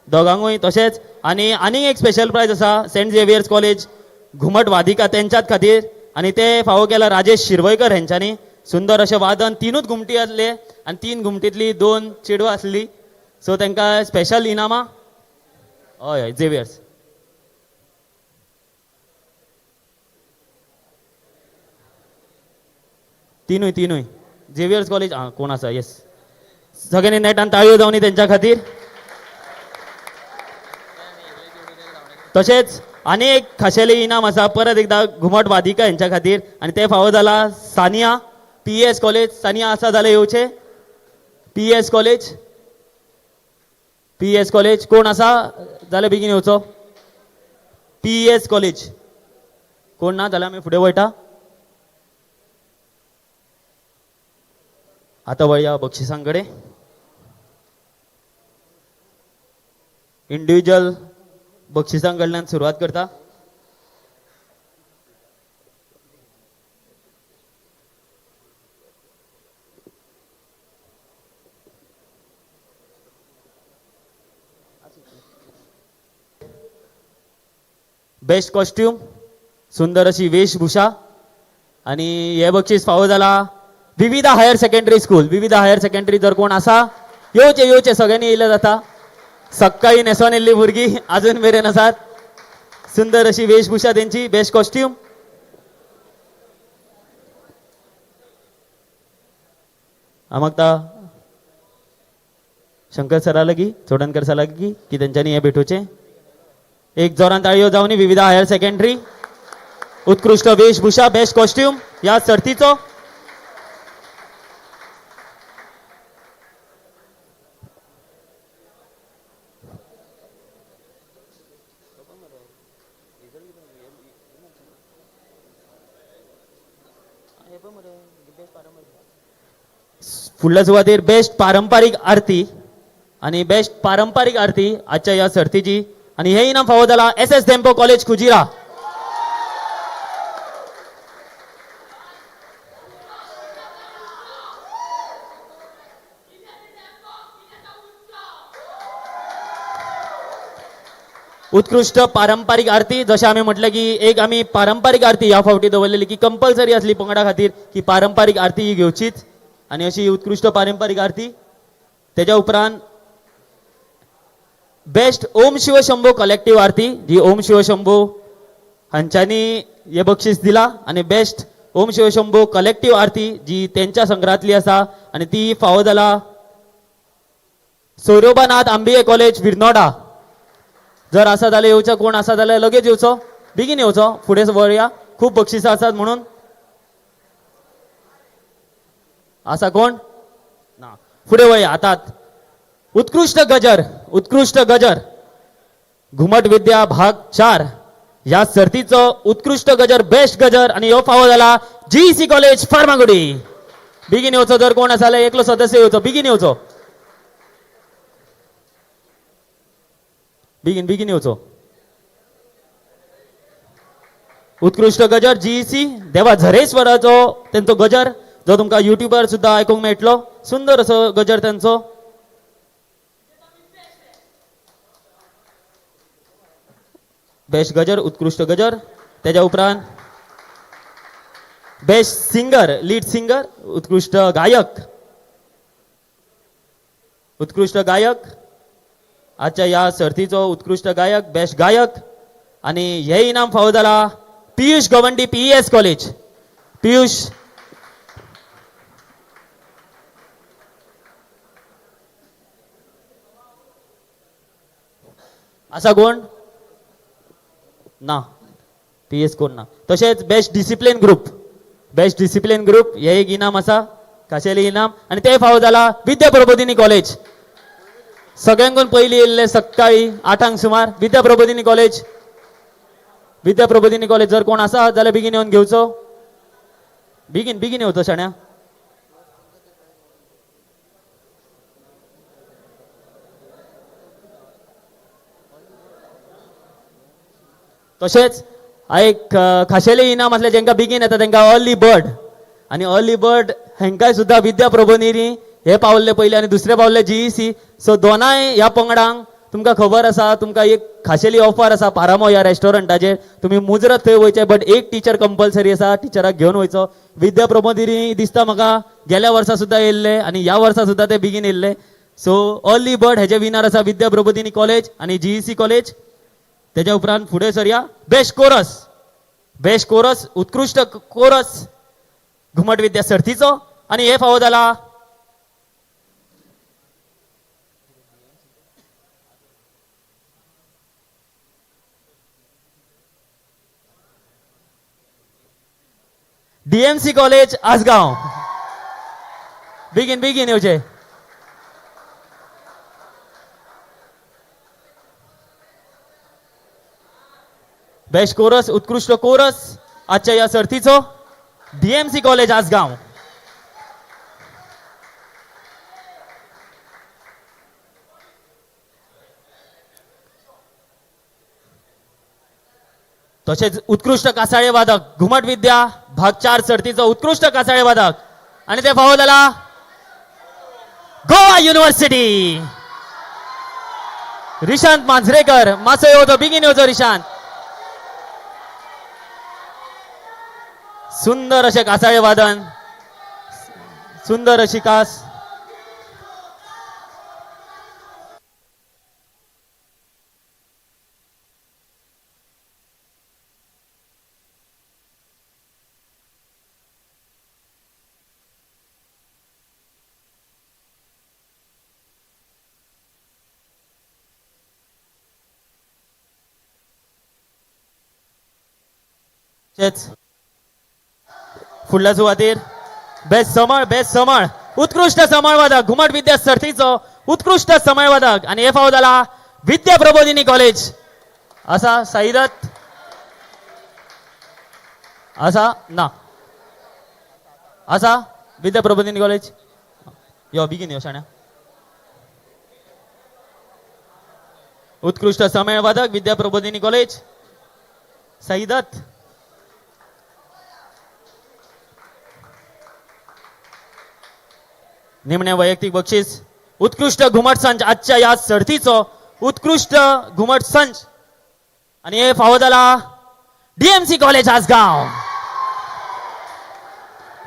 दोगांकूय. तशेंच आनी आनीक एक स्पेशल प्रायज आसा सेंट झेवियर्स कॉलेज घुमट वादिका तेंच्याच खातीर, आनी ते फावो केला राजेश शिरवयकर हेंच्यांनी. सुंदर अशें वादन, तिनूच घुमटी आसले आनी 3 घुमटींतली 2 चेडवां आसली. सो तांकां स्पेशल इनामां. हय हय झेवियर्स. तिनूय तिनूय झेवियर्स कॉलेज. आं कोण आसा? येस, सगळ्यांनी नेटान ताळयो जावनी तेंच्या खातीर. तशेंच आनी एक खाशेलें इनाम आसा परत एकदा घुमट वादिका हेंच्या खातीर, आनी तें फावो जाला Sania P S college. Sania आसा जाल्यार येवचें. P S college, P S college कोण आसा जाल्यार बेगीन येवचो. पी एस कॉलेज कोण ना जाल्यार आमी फुडें वयता. आतां वळया बक्षिसां कडेन. इंडिविज्युअल बक्षिसां कडल्यान सुरवात करता. बेस्ट कॉस्ट्यूम, सुंदर अशी वेशभूषा, आनी हे बक्षीस फावो जाला Vividha higher secondary school. Vividha higher secondary जर कोण आसा येवचे येवचे, सगळ्यांनी येयले जाता. सकाळी न्हेसोन येयल्ली भुरगीं अजून मेरेन आसात. सुंदर अशी वेशभूषा तेंची, बेस्ट कॉस्ट्यूम. हांव मागता शंकर सरा लागीं, चोडणकर सरा लागीं की तेंच्यांनी हें भेटोवचें. एक जोरान ताळयो जावनी विविधा हायर सेकंडरी, उत्कृश्ट वेशभूषा, बेस्ट कॉस्ट्यूम ह्या सर्तीचो. फुडल्या सुवातेर बेस्ट पारंपारीक आरती, आनी बेस्ट पारंपारीक आरती आजच्या ह्या सर्तीची, आनी हे इनाम फावो जाला S S Dempo college Kujira. उत्कृश्ट पारंपारीक आरती. जशें आमी म्हटलें की एक आमी पारंपारीक आरती ह्या फावटी दवरलेली की कंपल्सरी आसली पंगडा खातीर की पारंपारीक आरती ही घेवचीच आनी अशी उत्कृश्ट पारंपारीक आरती. तेज्या उपरांत बेस्ट ओम शिव शंभो कलेक्टीव आरती, जी ओम शिव शंभो हांच्यांनी हे बक्षीस दिला आनी बेस्ट ओम शिव शंभो कलेक्टीव आरती जी तेंच्या संग्रहांतली आसा आनी ती फावो जाला सोयरोबानाथ आंबिये कॉलेज विर्नोडा. जर आसा जाल्यार येवचो, कोण आसा जाल्यार लगेच येवचो, बेगीन येवचो, फुडें वळया, खूब बक्षिसां आसात म्हणून. आसा कोण ना, फुडें वळया. आतां उत्कृश्ट गजर, उत्कृश्ट गजर घुमट विद्या भाग 4 ह्या सर्तीचो उत्कृश्ट गजर, बेस्ट गजर आनी ह्यो फावो जाला जीईसी कॉलेज फार्मागुडी. बेगीन येवचो, जर कोण आसा जाल्यार एकलो सदस्य येवचो, बेगीन येवचो, बेगीन बेगीन येवचो. उत्कृश्ट गजर जीईसी देवा झरेश्वराचो तेंचो गजर जो तुमकां युट्यूबार सुद्दां आयकूंक मेळटलो, सुंदर असो गजर तेंचो. बेस्ट गजर, उत्कृश्ट गजर. तेज्या उपरांत बेस्ट सिंगर, लीड सिंगर, उत्कृश्ट गायक, उत्कृश्ट गायक आजच्या ह्या सर्तीचो उत्कृश्ट गायक, बेस्ट गायक आनी हे इनाम फावो जाला पियुष गवंडी, पीईएस कॉलेज. पियुष आसा कोण ना, पीएस कोण ना. तशेंच best discipline group, best discipline group हे एक इनाम आसा, खाशेलें इनाम आनी ते फावो जाला विद्या प्रबोधिनी कॉलेज. सगळ्यांकून पयलीं येयल्ले सकाळी 8 सुमार विद्या प्रबोधिनी कॉलेज. विद्या प्रबोधिनी कॉलेज जर कोण आसा जाल्यार बेगीन येवन घेवचो, बेगीन बेगीन येवचो शाण्या. तशेंच एक खाशेलें इनाम आसलें जेंकां बेगीन येता तेंकां अर्ली बर्ड आनी अर्ली बर्ड हेंकाय सुद्दां विद्या प्रबोधिनी हे पावल्ले पयले आनी दुसरे पावल्ले जीईसी. सो दोनाय ह्या पंगडांक तुमकां खबर आसा, तुमकां एक खाशेली ऑफर आसा पारामो ह्या रेस्टॉरंटाचेर, तुमी मुजरत थंय वयचे, बट एक टिचर कंपल्सरी आसा, टिचराक घेवन वयचो. विद्या प्रबोधिनी दिसता म्हाका गेल्या वर्सा सुद्दां येयल्ले आनी ह्या वर्सा सुद्दां ते बेगीन येयल्ले. सो अर्ली बर्ड हेजे विनर आसा विद्या प्रबोधिनी कॉलेज आनी जीईसी कॉलेज. तेज्या उपरांत फुडें सरया बेस्ट कोरस, बेस्ट कोरस, उत्कृश्ट कोरस घुमट विद्या सर्तीचो आनी हे फावो जाला डीएमसी कॉलेज आसगांव. बेगीन बेगीन येवचे. बेस्ट कोरस, उत्कृश्ट कोरस आजच्या ह्या सर्तीचो डीएमसी कॉलेज आसगांव. तशेंच उत्कृश्ट कासाळे वादक घुमट विद्या भाग 4 सर्तीचो उत्कृश्ट कासाळे वादक आनी ते फावो जाला गोवा युनिव्हर्सिटी रिशांत मांजरेकर. मातसो येवचो, बेगीन येवचो रिशांत. सुंदर अशें कासाळे वादन, सुंदर अशी कास. फुडल्या सुवातेर बेस्ट समळ, बेस्ट समळ, उत्कृश्ट समळवादक घुमट विद्या सर्तीचो उत्कृश्ट समळवादक आनी हे फावो जाला विद्या प्रबोधिनी कॉलेज. आसा साईदत्त आसा ना, आसा विद्या प्रबोधिनी कॉलेज. यो बेगीन यो शाण्या. उत्कृश्ट समळवादक विद्या प्रबोधिनी कॉलेज साईदत्त. निमणे वैयक्तिक बक्षीस उत्कृष्ट घुमट संच आजच्या ह्या सर्तीचो उत्कृष्ट घुमट संच आणि हे फावो जाला डीएमसी कॉलेज आसगांव.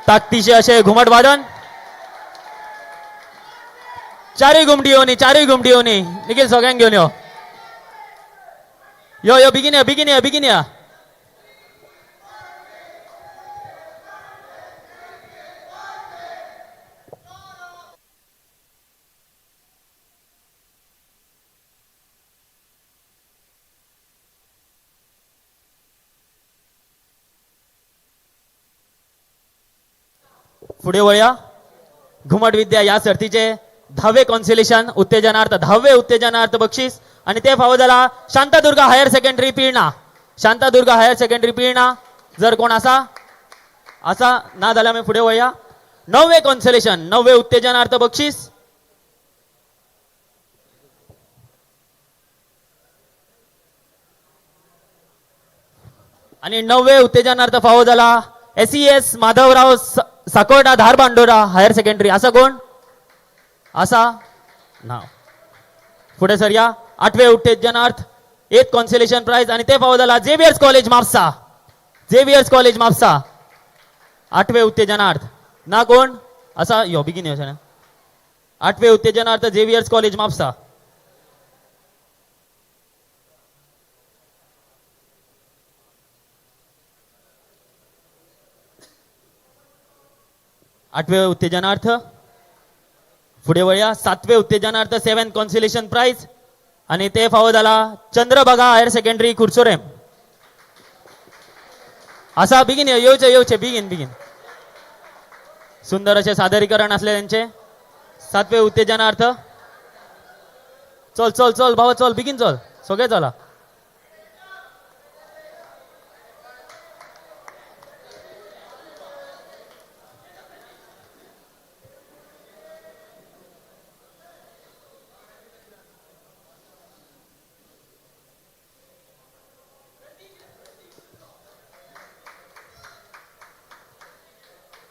ताकदीचे असे घुमट वादन. चारूय घुमटी येवनी, चारूय घुमटी येवनी. निखील सगळ्यांक घेवन यो. यो यो, बेगीन या, बेगीन या, बेगीन या. फुडें वळया. घुमट विद्या ह्या सर्तीचे धावे कॉन्सिलेशन उत्तेजनार्थ, धावे उत्तेजनार्थ बक्षीस आणि ते फावो जाला Shantadurga higher secondary Pirna. Shantadurga higher secondary Pirna जर कोण आसा, आसा ना जाल्यार आमी फुडें वळया. णववे कॉन्सिलेशन, णववे उत्तेजनार्थ बक्षीस. आणि णववे उत्तेजनार्थ फावो जाला SES Madhavrao Sakorda Dharbandora higher secondary. आसा कोण? आसा ना. फुडें सरया. आठवे उत्तेजनार्थ, एथ कॉन्सिलेशन प्रायज आणि ते फावो जाला Xavier's college Mapusa. Xavier's college Mapusa, आठवे उत्तेजनार्थ. ना कोण आसा? यो बेगीन यो शणै. आठवे उत्तेजनार्थ झेवियर्स कॉलेज म्हापसा. आठवे उत्तेजनार्थ. फुडें वळया. सातवे उत्तेजनार्थ, सेवन कॉन्सिलेशन प्रायज आणि ते फावो जाला चंद्रभागा हायर सेकंडरी कुर्चोरेम. आसा? बेगीन यो, येवचे येवचे, बेगीन बेगीन. सुंदर असे सादरीकरण असले त्यांचे. सातवे उत्तेजनार्थ. चल चल चल भावा, चल बेगीन चल, सगळे चला.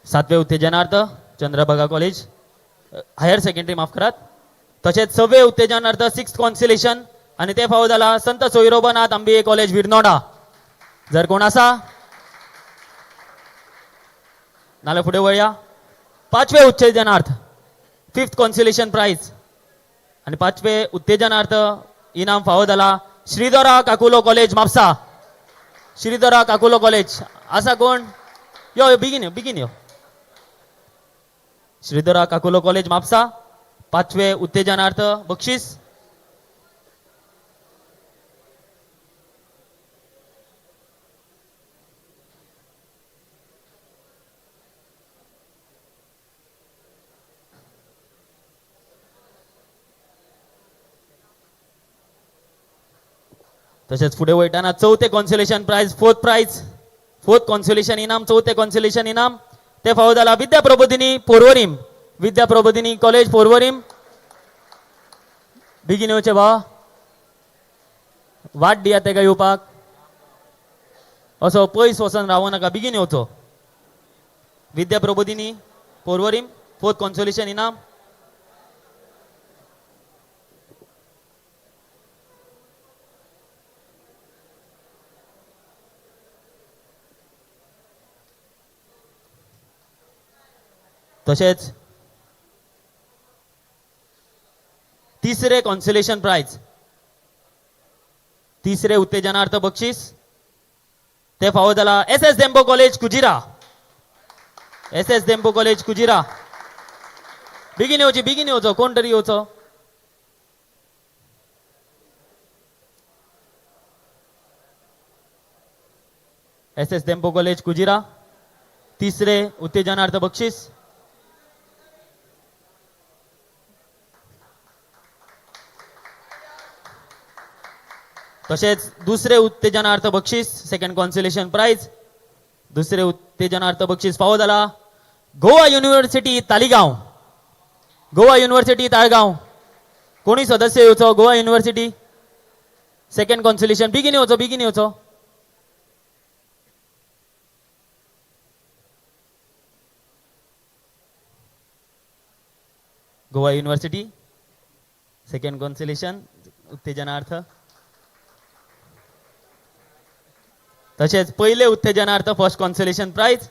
सातवे उत्तेजनार्थ चंद्रभागा कॉलेज हायर सेकंडरी, माफ करात. तशेंच सव्वे उत्तेजनार्थ, सिक्स कॉन्सिलेशन आणि ते फावो जाला संत सोयरोबानाथ आंबिये कॉलेज विरनोडा. जर कोण आसा नाल्यार फुडें वळया. पांचवे उत्तेजनार्थ, फिफ्थ कॉन्सिलेशन प्रायज आणि पांचवे उत्तेजनार्थ इनाम फावो जाला श्रीधरा काकुलो कॉलेज म्हापसा. श्रीधरा काकुलो कॉलेज आसा कोण? यो यो, बेगीन यो, बेगीन यो. श्रीधरा काकुलो कॉलेज म्हापसा, पांचवे उत्तेजनार्थ बक्षीस. तशेंच फुडें वयताना चवथे consolation prize, fourth prize, fourth consolation इनाम, चवथे कॉन्सोलेशन इनाम ते फावो जाला विद्या प्रबोधिनी पोरवरीम. विद्या प्रबोधिनी कॉलेज पोरवरीम. बेगीन येवचे भावा, वाट दिया तेका येवपाक. असो पयस वचोन रावो नाका, बेगीन येवचो. विद्या प्रबोधिनी पोरवरीम, फोर्थ कॉन्सोलेशन इनाम. तशेंच तिसरे कॉन्सोलेशन प्रायज, तिसरे उत्तेजनार्थ बक्षीस ते फावो जाला S S Dempo college Kujira. S S Dempo college Kujira. बेगीन येवची, बेगीन येवचो, कोण तरी येवचो. S S Dempo college Kujira, तिसरे उत्तेजनार्थ बक्षीस. तशेंच दुसरे उत्तेजनार्थ बक्षीस, सेकंड कॉन्सोलेशन प्रायज, दुसरे उत्तेजनार्थ बक्षीस फावो जाला गोवा युनिव्हर्सिटी तालिगांव. गोवा युनिव्हर्सिटी ताळगांव. कोणी सदस्य येवचो? Goa university second consolation. बेगीन येवचो, बेगीन येवचो. गोवा युनिव्हर्सिटी सेकंड कॉन्सोलेशन उत्तेजनार्थ. तशेंच पयले उत्तेजनार्थ फर्स्ट कॉन्सोलेशन प्रायज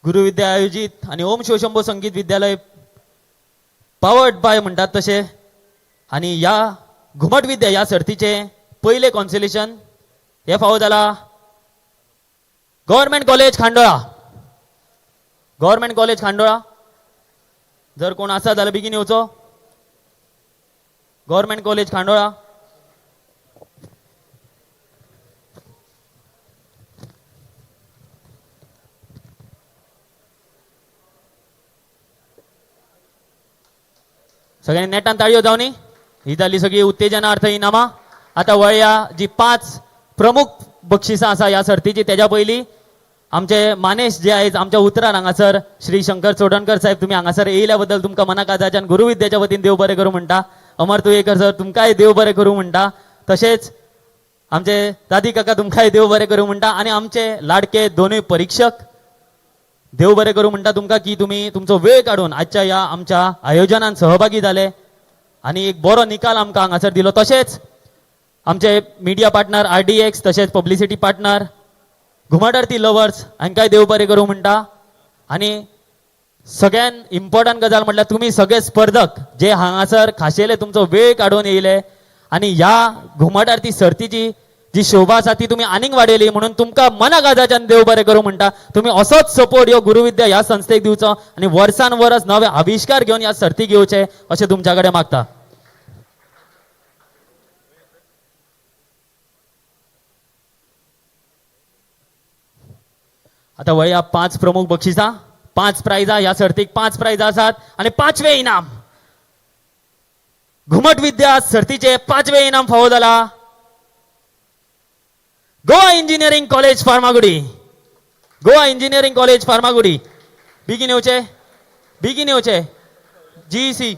गुरुविद्या आयोजीत आनी ओम शिवशंभो संगीत विद्यालय पावर्ड बाय म्हणटात तशें. आनी ह्या घुमट विद्या ह्या सर्तीचे पयले कॉन्सोलेशन हे फावो जाला government college Khandola. Government college Khandola जर कोण आसा जाल्यार बेगीन येवचो. Government college Khandola. सगळ्यांनी नेटान ताळयो जावनी. ही जाली सगळी उत्तेजनार्थ इनामां. आतां वळया जी 5 प्रमुख बक्षिसां आसा ह्या सर्तीची. तेज्या पयलीं आमचे मानेश जे आयज आमच्या उतरान हांगासर श्री शंकर चोडणकर साहेब, तुमी हांगासर येयल्या बद्दल तुमकां मना काळजाच्यान गुरुविद्याच्या वतीन देव बरें करूं म्हणटा. अमर तुयेकर सर तुमकांय देव बरें करूं म्हणटा. तशेंच आमचे दादी काका तुमकांय देव बरें करूं म्हणटा. आनी आमचे लाडके दोनूय परिक्षक देव बरें करूं म्हणटा तुमकां की तुमी तुमचो वेळ काडून आजच्या ह्या आमच्या आयोजनान सहभागी जाले आनी एक बरो निकाल आमकां हांगासर दिलो. तशेंच आमचे मिडिया पार्टनर RDX तशेंच पब्लिसिटी पार्टनर घुमट आरती लवर्स हांकांय देव बरें करूं म्हणटा. आनी सगळ्यान इम्पॉर्टंट गजाल म्हटल्यार तुमी सगळे स्पर्धक जे हांगासर खाशेले तुमचो वेळ काडून येयले आनी ह्या घुमट आरती सर्तीची जी शोभा आसा ती तुमी आनीक वाडयली म्हणून तुमकां मना काळजाच्यान देव बरें करूं म्हणटा. तुमी असोच सपोर्ट ह्यो गुरुविद्या ह्या संस्थेक दिवचो आनी वर्सान वर्स नवे आविश्कार घेवन ह्या सर्तीक येवचे अशें तुमच्या कडेन मागता. आतां वळया 5 प्रमुख बक्षिसां, 5 प्रायजां ह्या सर्तीक 5 प्रायजां आसात. आनी 5वें इनाम घुमट विद्या सर्तीचे 5वें इनाम फावो जाला Goa engineering college Farmagudi. Goa engineering college Farmagudi. बेगीन येवचे, बेगीन येवचे. जीईसी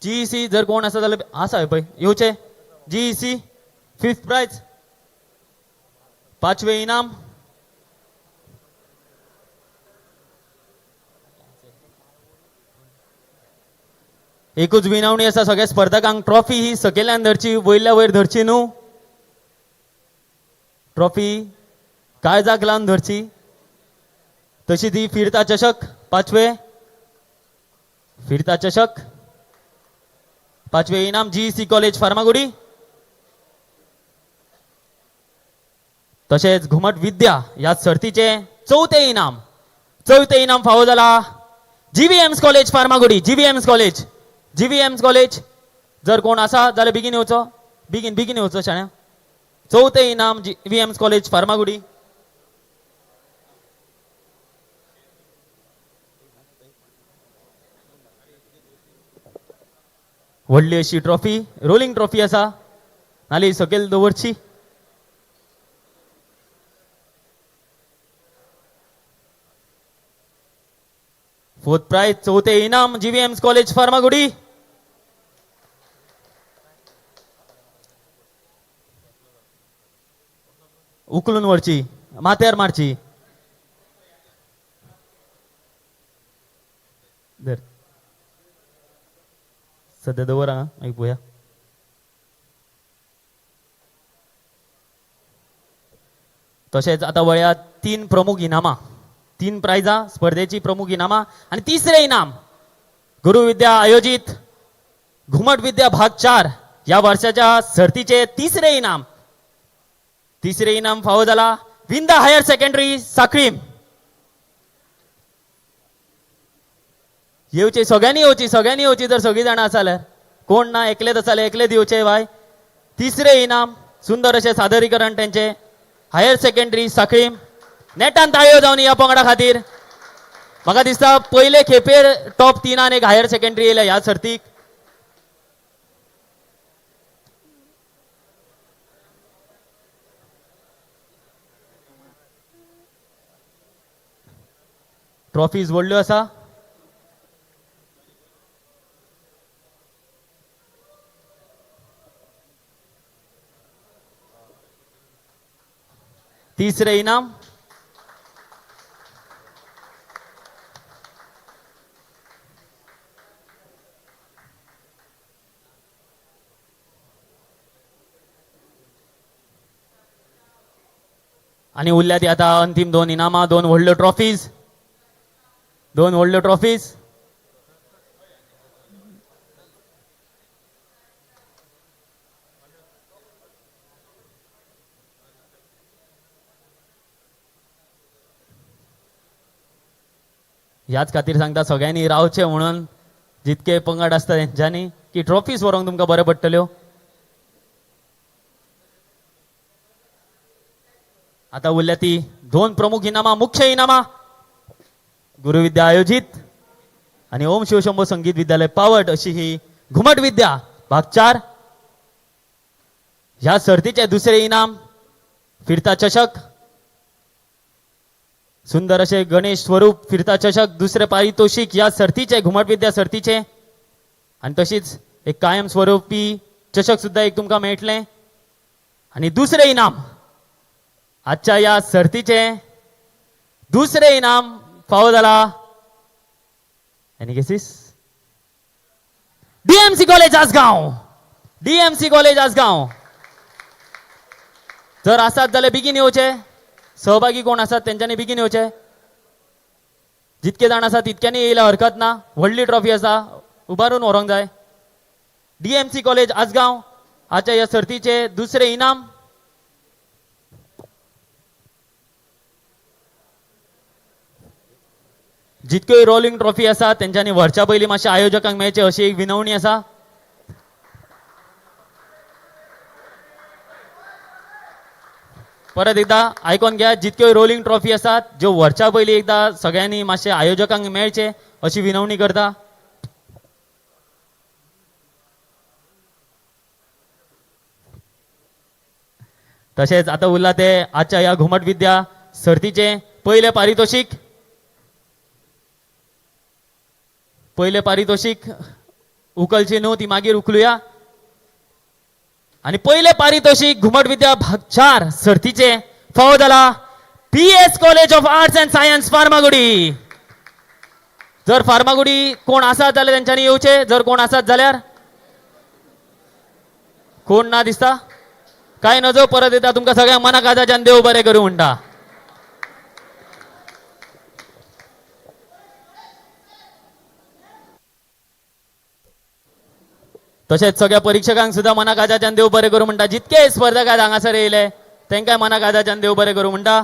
जीईसी जर कोण आसा जाल्यार आसा पळय येवचे. जीईसी 5th प्रायज, 5वें इनाम. एकूच विनवणी आसा सगळ्या स्पर्धकांक, ट्रॉफी ही सकयल्यान धरची, वयल्या वयर धरची न्हू. ट्रॉफी काळजाक लावन धरची. तशी ती फिरता चषक 5वें, फिरता चषक 5वें इनाम जीईसी कॉलेज फार्मागुडी. तशेंच घुमट विद्या ह्या सर्तीचे 4थें इनाम, 4थें इनाम फावो जाला GVMS college Farmagudi. GVMS college, GVMS college जर कोण आसा जाल्यार बेगीन येवचो, बेगीन बेगीन येवचो शाण्या. 4थें इनाम जीव्हीएम्स कॉलेज फार्मागुडी. व्हडली अशी ट्रॉफी, रोलिंग ट्रॉफी आसा, नाली सकयल दवरची. फोर्थ प्रायज, 4थें इनाम जीव्हीएम्स कॉलेज फार्मागुडी. उखलून व्हरची, माथ्यार मारची. धर सध्या दवर हांगा, मागीर पळोवया. तशेंच आतां वळया 3 प्रमुख इनामां, 3 प्रायजां स्पर्धेची प्रमुख इनामां. आनी 3रें इनाम गुरुविद्या आयोजीत घुमट विद्या भाग 4 ह्या वर्साच्या सर्तीचे 3रें इनाम, 3रें इनाम फावो जाला विंदा हायर सेकंडरी साखळीम. येवचे सगळ्यांनी, येवची सगळ्यांनी, येवची जर सगळीं जाणां आसा जाल्यार, कोण ना एकलेच आसा जाल्यार एकलेच येवचे बाय. 3रें इनाम सुंदर अशें सादरीकरण तेंचें हायर सेकंडरी साखळीम. नेटान ताळयो जावन ह्या पंगडा खातीर. म्हाका दिसता पयले खेपेर टॉप 3 एक हायर सेकंडरी येयल्या ह्या सर्तीक. ट्रॉफीज व्हडल्यो आसा. 3रें इनाम आनी उरल्या ती आतां अंतीम 2 इनामां, 2 व्हडल्यो ट्रॉफीज, 2 व्हडल्यो ट्रॉफीज. ह्याच खातीर सांगता सगळ्यांनी रावचें म्हणून, जितके पंगड आसता तेंच्यांनी की ट्रॉफीज व्हरूंक तुमकां बरें पडटल्यो. आतां उरल्या ती 2 प्रमुख इनामां, मुख्य इनामां गुरुविद्या आयोजीत आनी ओम शिवशंभो संगीत विद्यालय पावट अशी ही घुमट विद्या भाग 4. ह्या सर्तीचे दुसरे इनाम फिरता चषक, सुंदर असे गणेश स्वरूप फिरता चषक दुसरे पारितोषिक या सर्तीचे, घुमट विद्या सर्तीचे. आनी तशीच एक कायम स्वरूपी चषक सुद्धा एक तुमकां मेळटलें. आनी दुसरे इनाम आजच्या या सर्तीचे दुसरे इनाम फावो जाला Any guesses? DMC college Assagao, DMC college Assagao. जर आसात जाल्यार बेगीन येवचे, सहभागी कोण आसात तेंच्यांनी बेगीन येवचे. जितके जाण आसा तितक्यांनी येयल्यार हरकत ना, व्हडली ट्रॉफी आसा, उबारून व्हरूंक जाय. डीएमसी कॉलेज आसगांव आजच्या ह्या सर्तीचे दुसरे इनाम. जितक्योय रोलिंग ट्रॉफी आसा तेंच्यांनी व्हरच्या पयलीं मातशें आयोजकांक मेळचें अशी एक विनवणी आसा. परत एकदा आयकोन घ्या, जितक्योय रोलिंग ट्रॉफी आसात ज्यो व्हरच्या पयलीं एकदा सगळ्यांनी मातशें आयोजकांक मेळचें अशी विनवणी करता. तशेंच आतां उरला ते आजच्या ह्या घुमट विद्या सर्तीचें पयलें पारितोशीक. पयलें पारितोशीक उखलची न्हू, ती मागीर उखलुया. आनी पयलें पारितोशीक घुमट विद्या भाग 4 सर्तीचें फावो जाला PS college of arts and science Farmagudi. जर फार्मागुडी कोण आसात जाल्यार तेंच्यांनी येवचें, जर कोण आसात जाल्यार. कोण ना दिसता काय नजो, परत येता तुमकां सगळ्यांक मना काळजाच्यान देव बरें करूं म्हणटा. तशेंच सगळ्या परीक्षकांक सुद्धा मना काळजाच्यान देव बरें करूं म्हणटा. जितके स्पर्धक आज हांगासर येयले तेंकांय मना काळजाच्यान देव बरें करूं म्हणटा.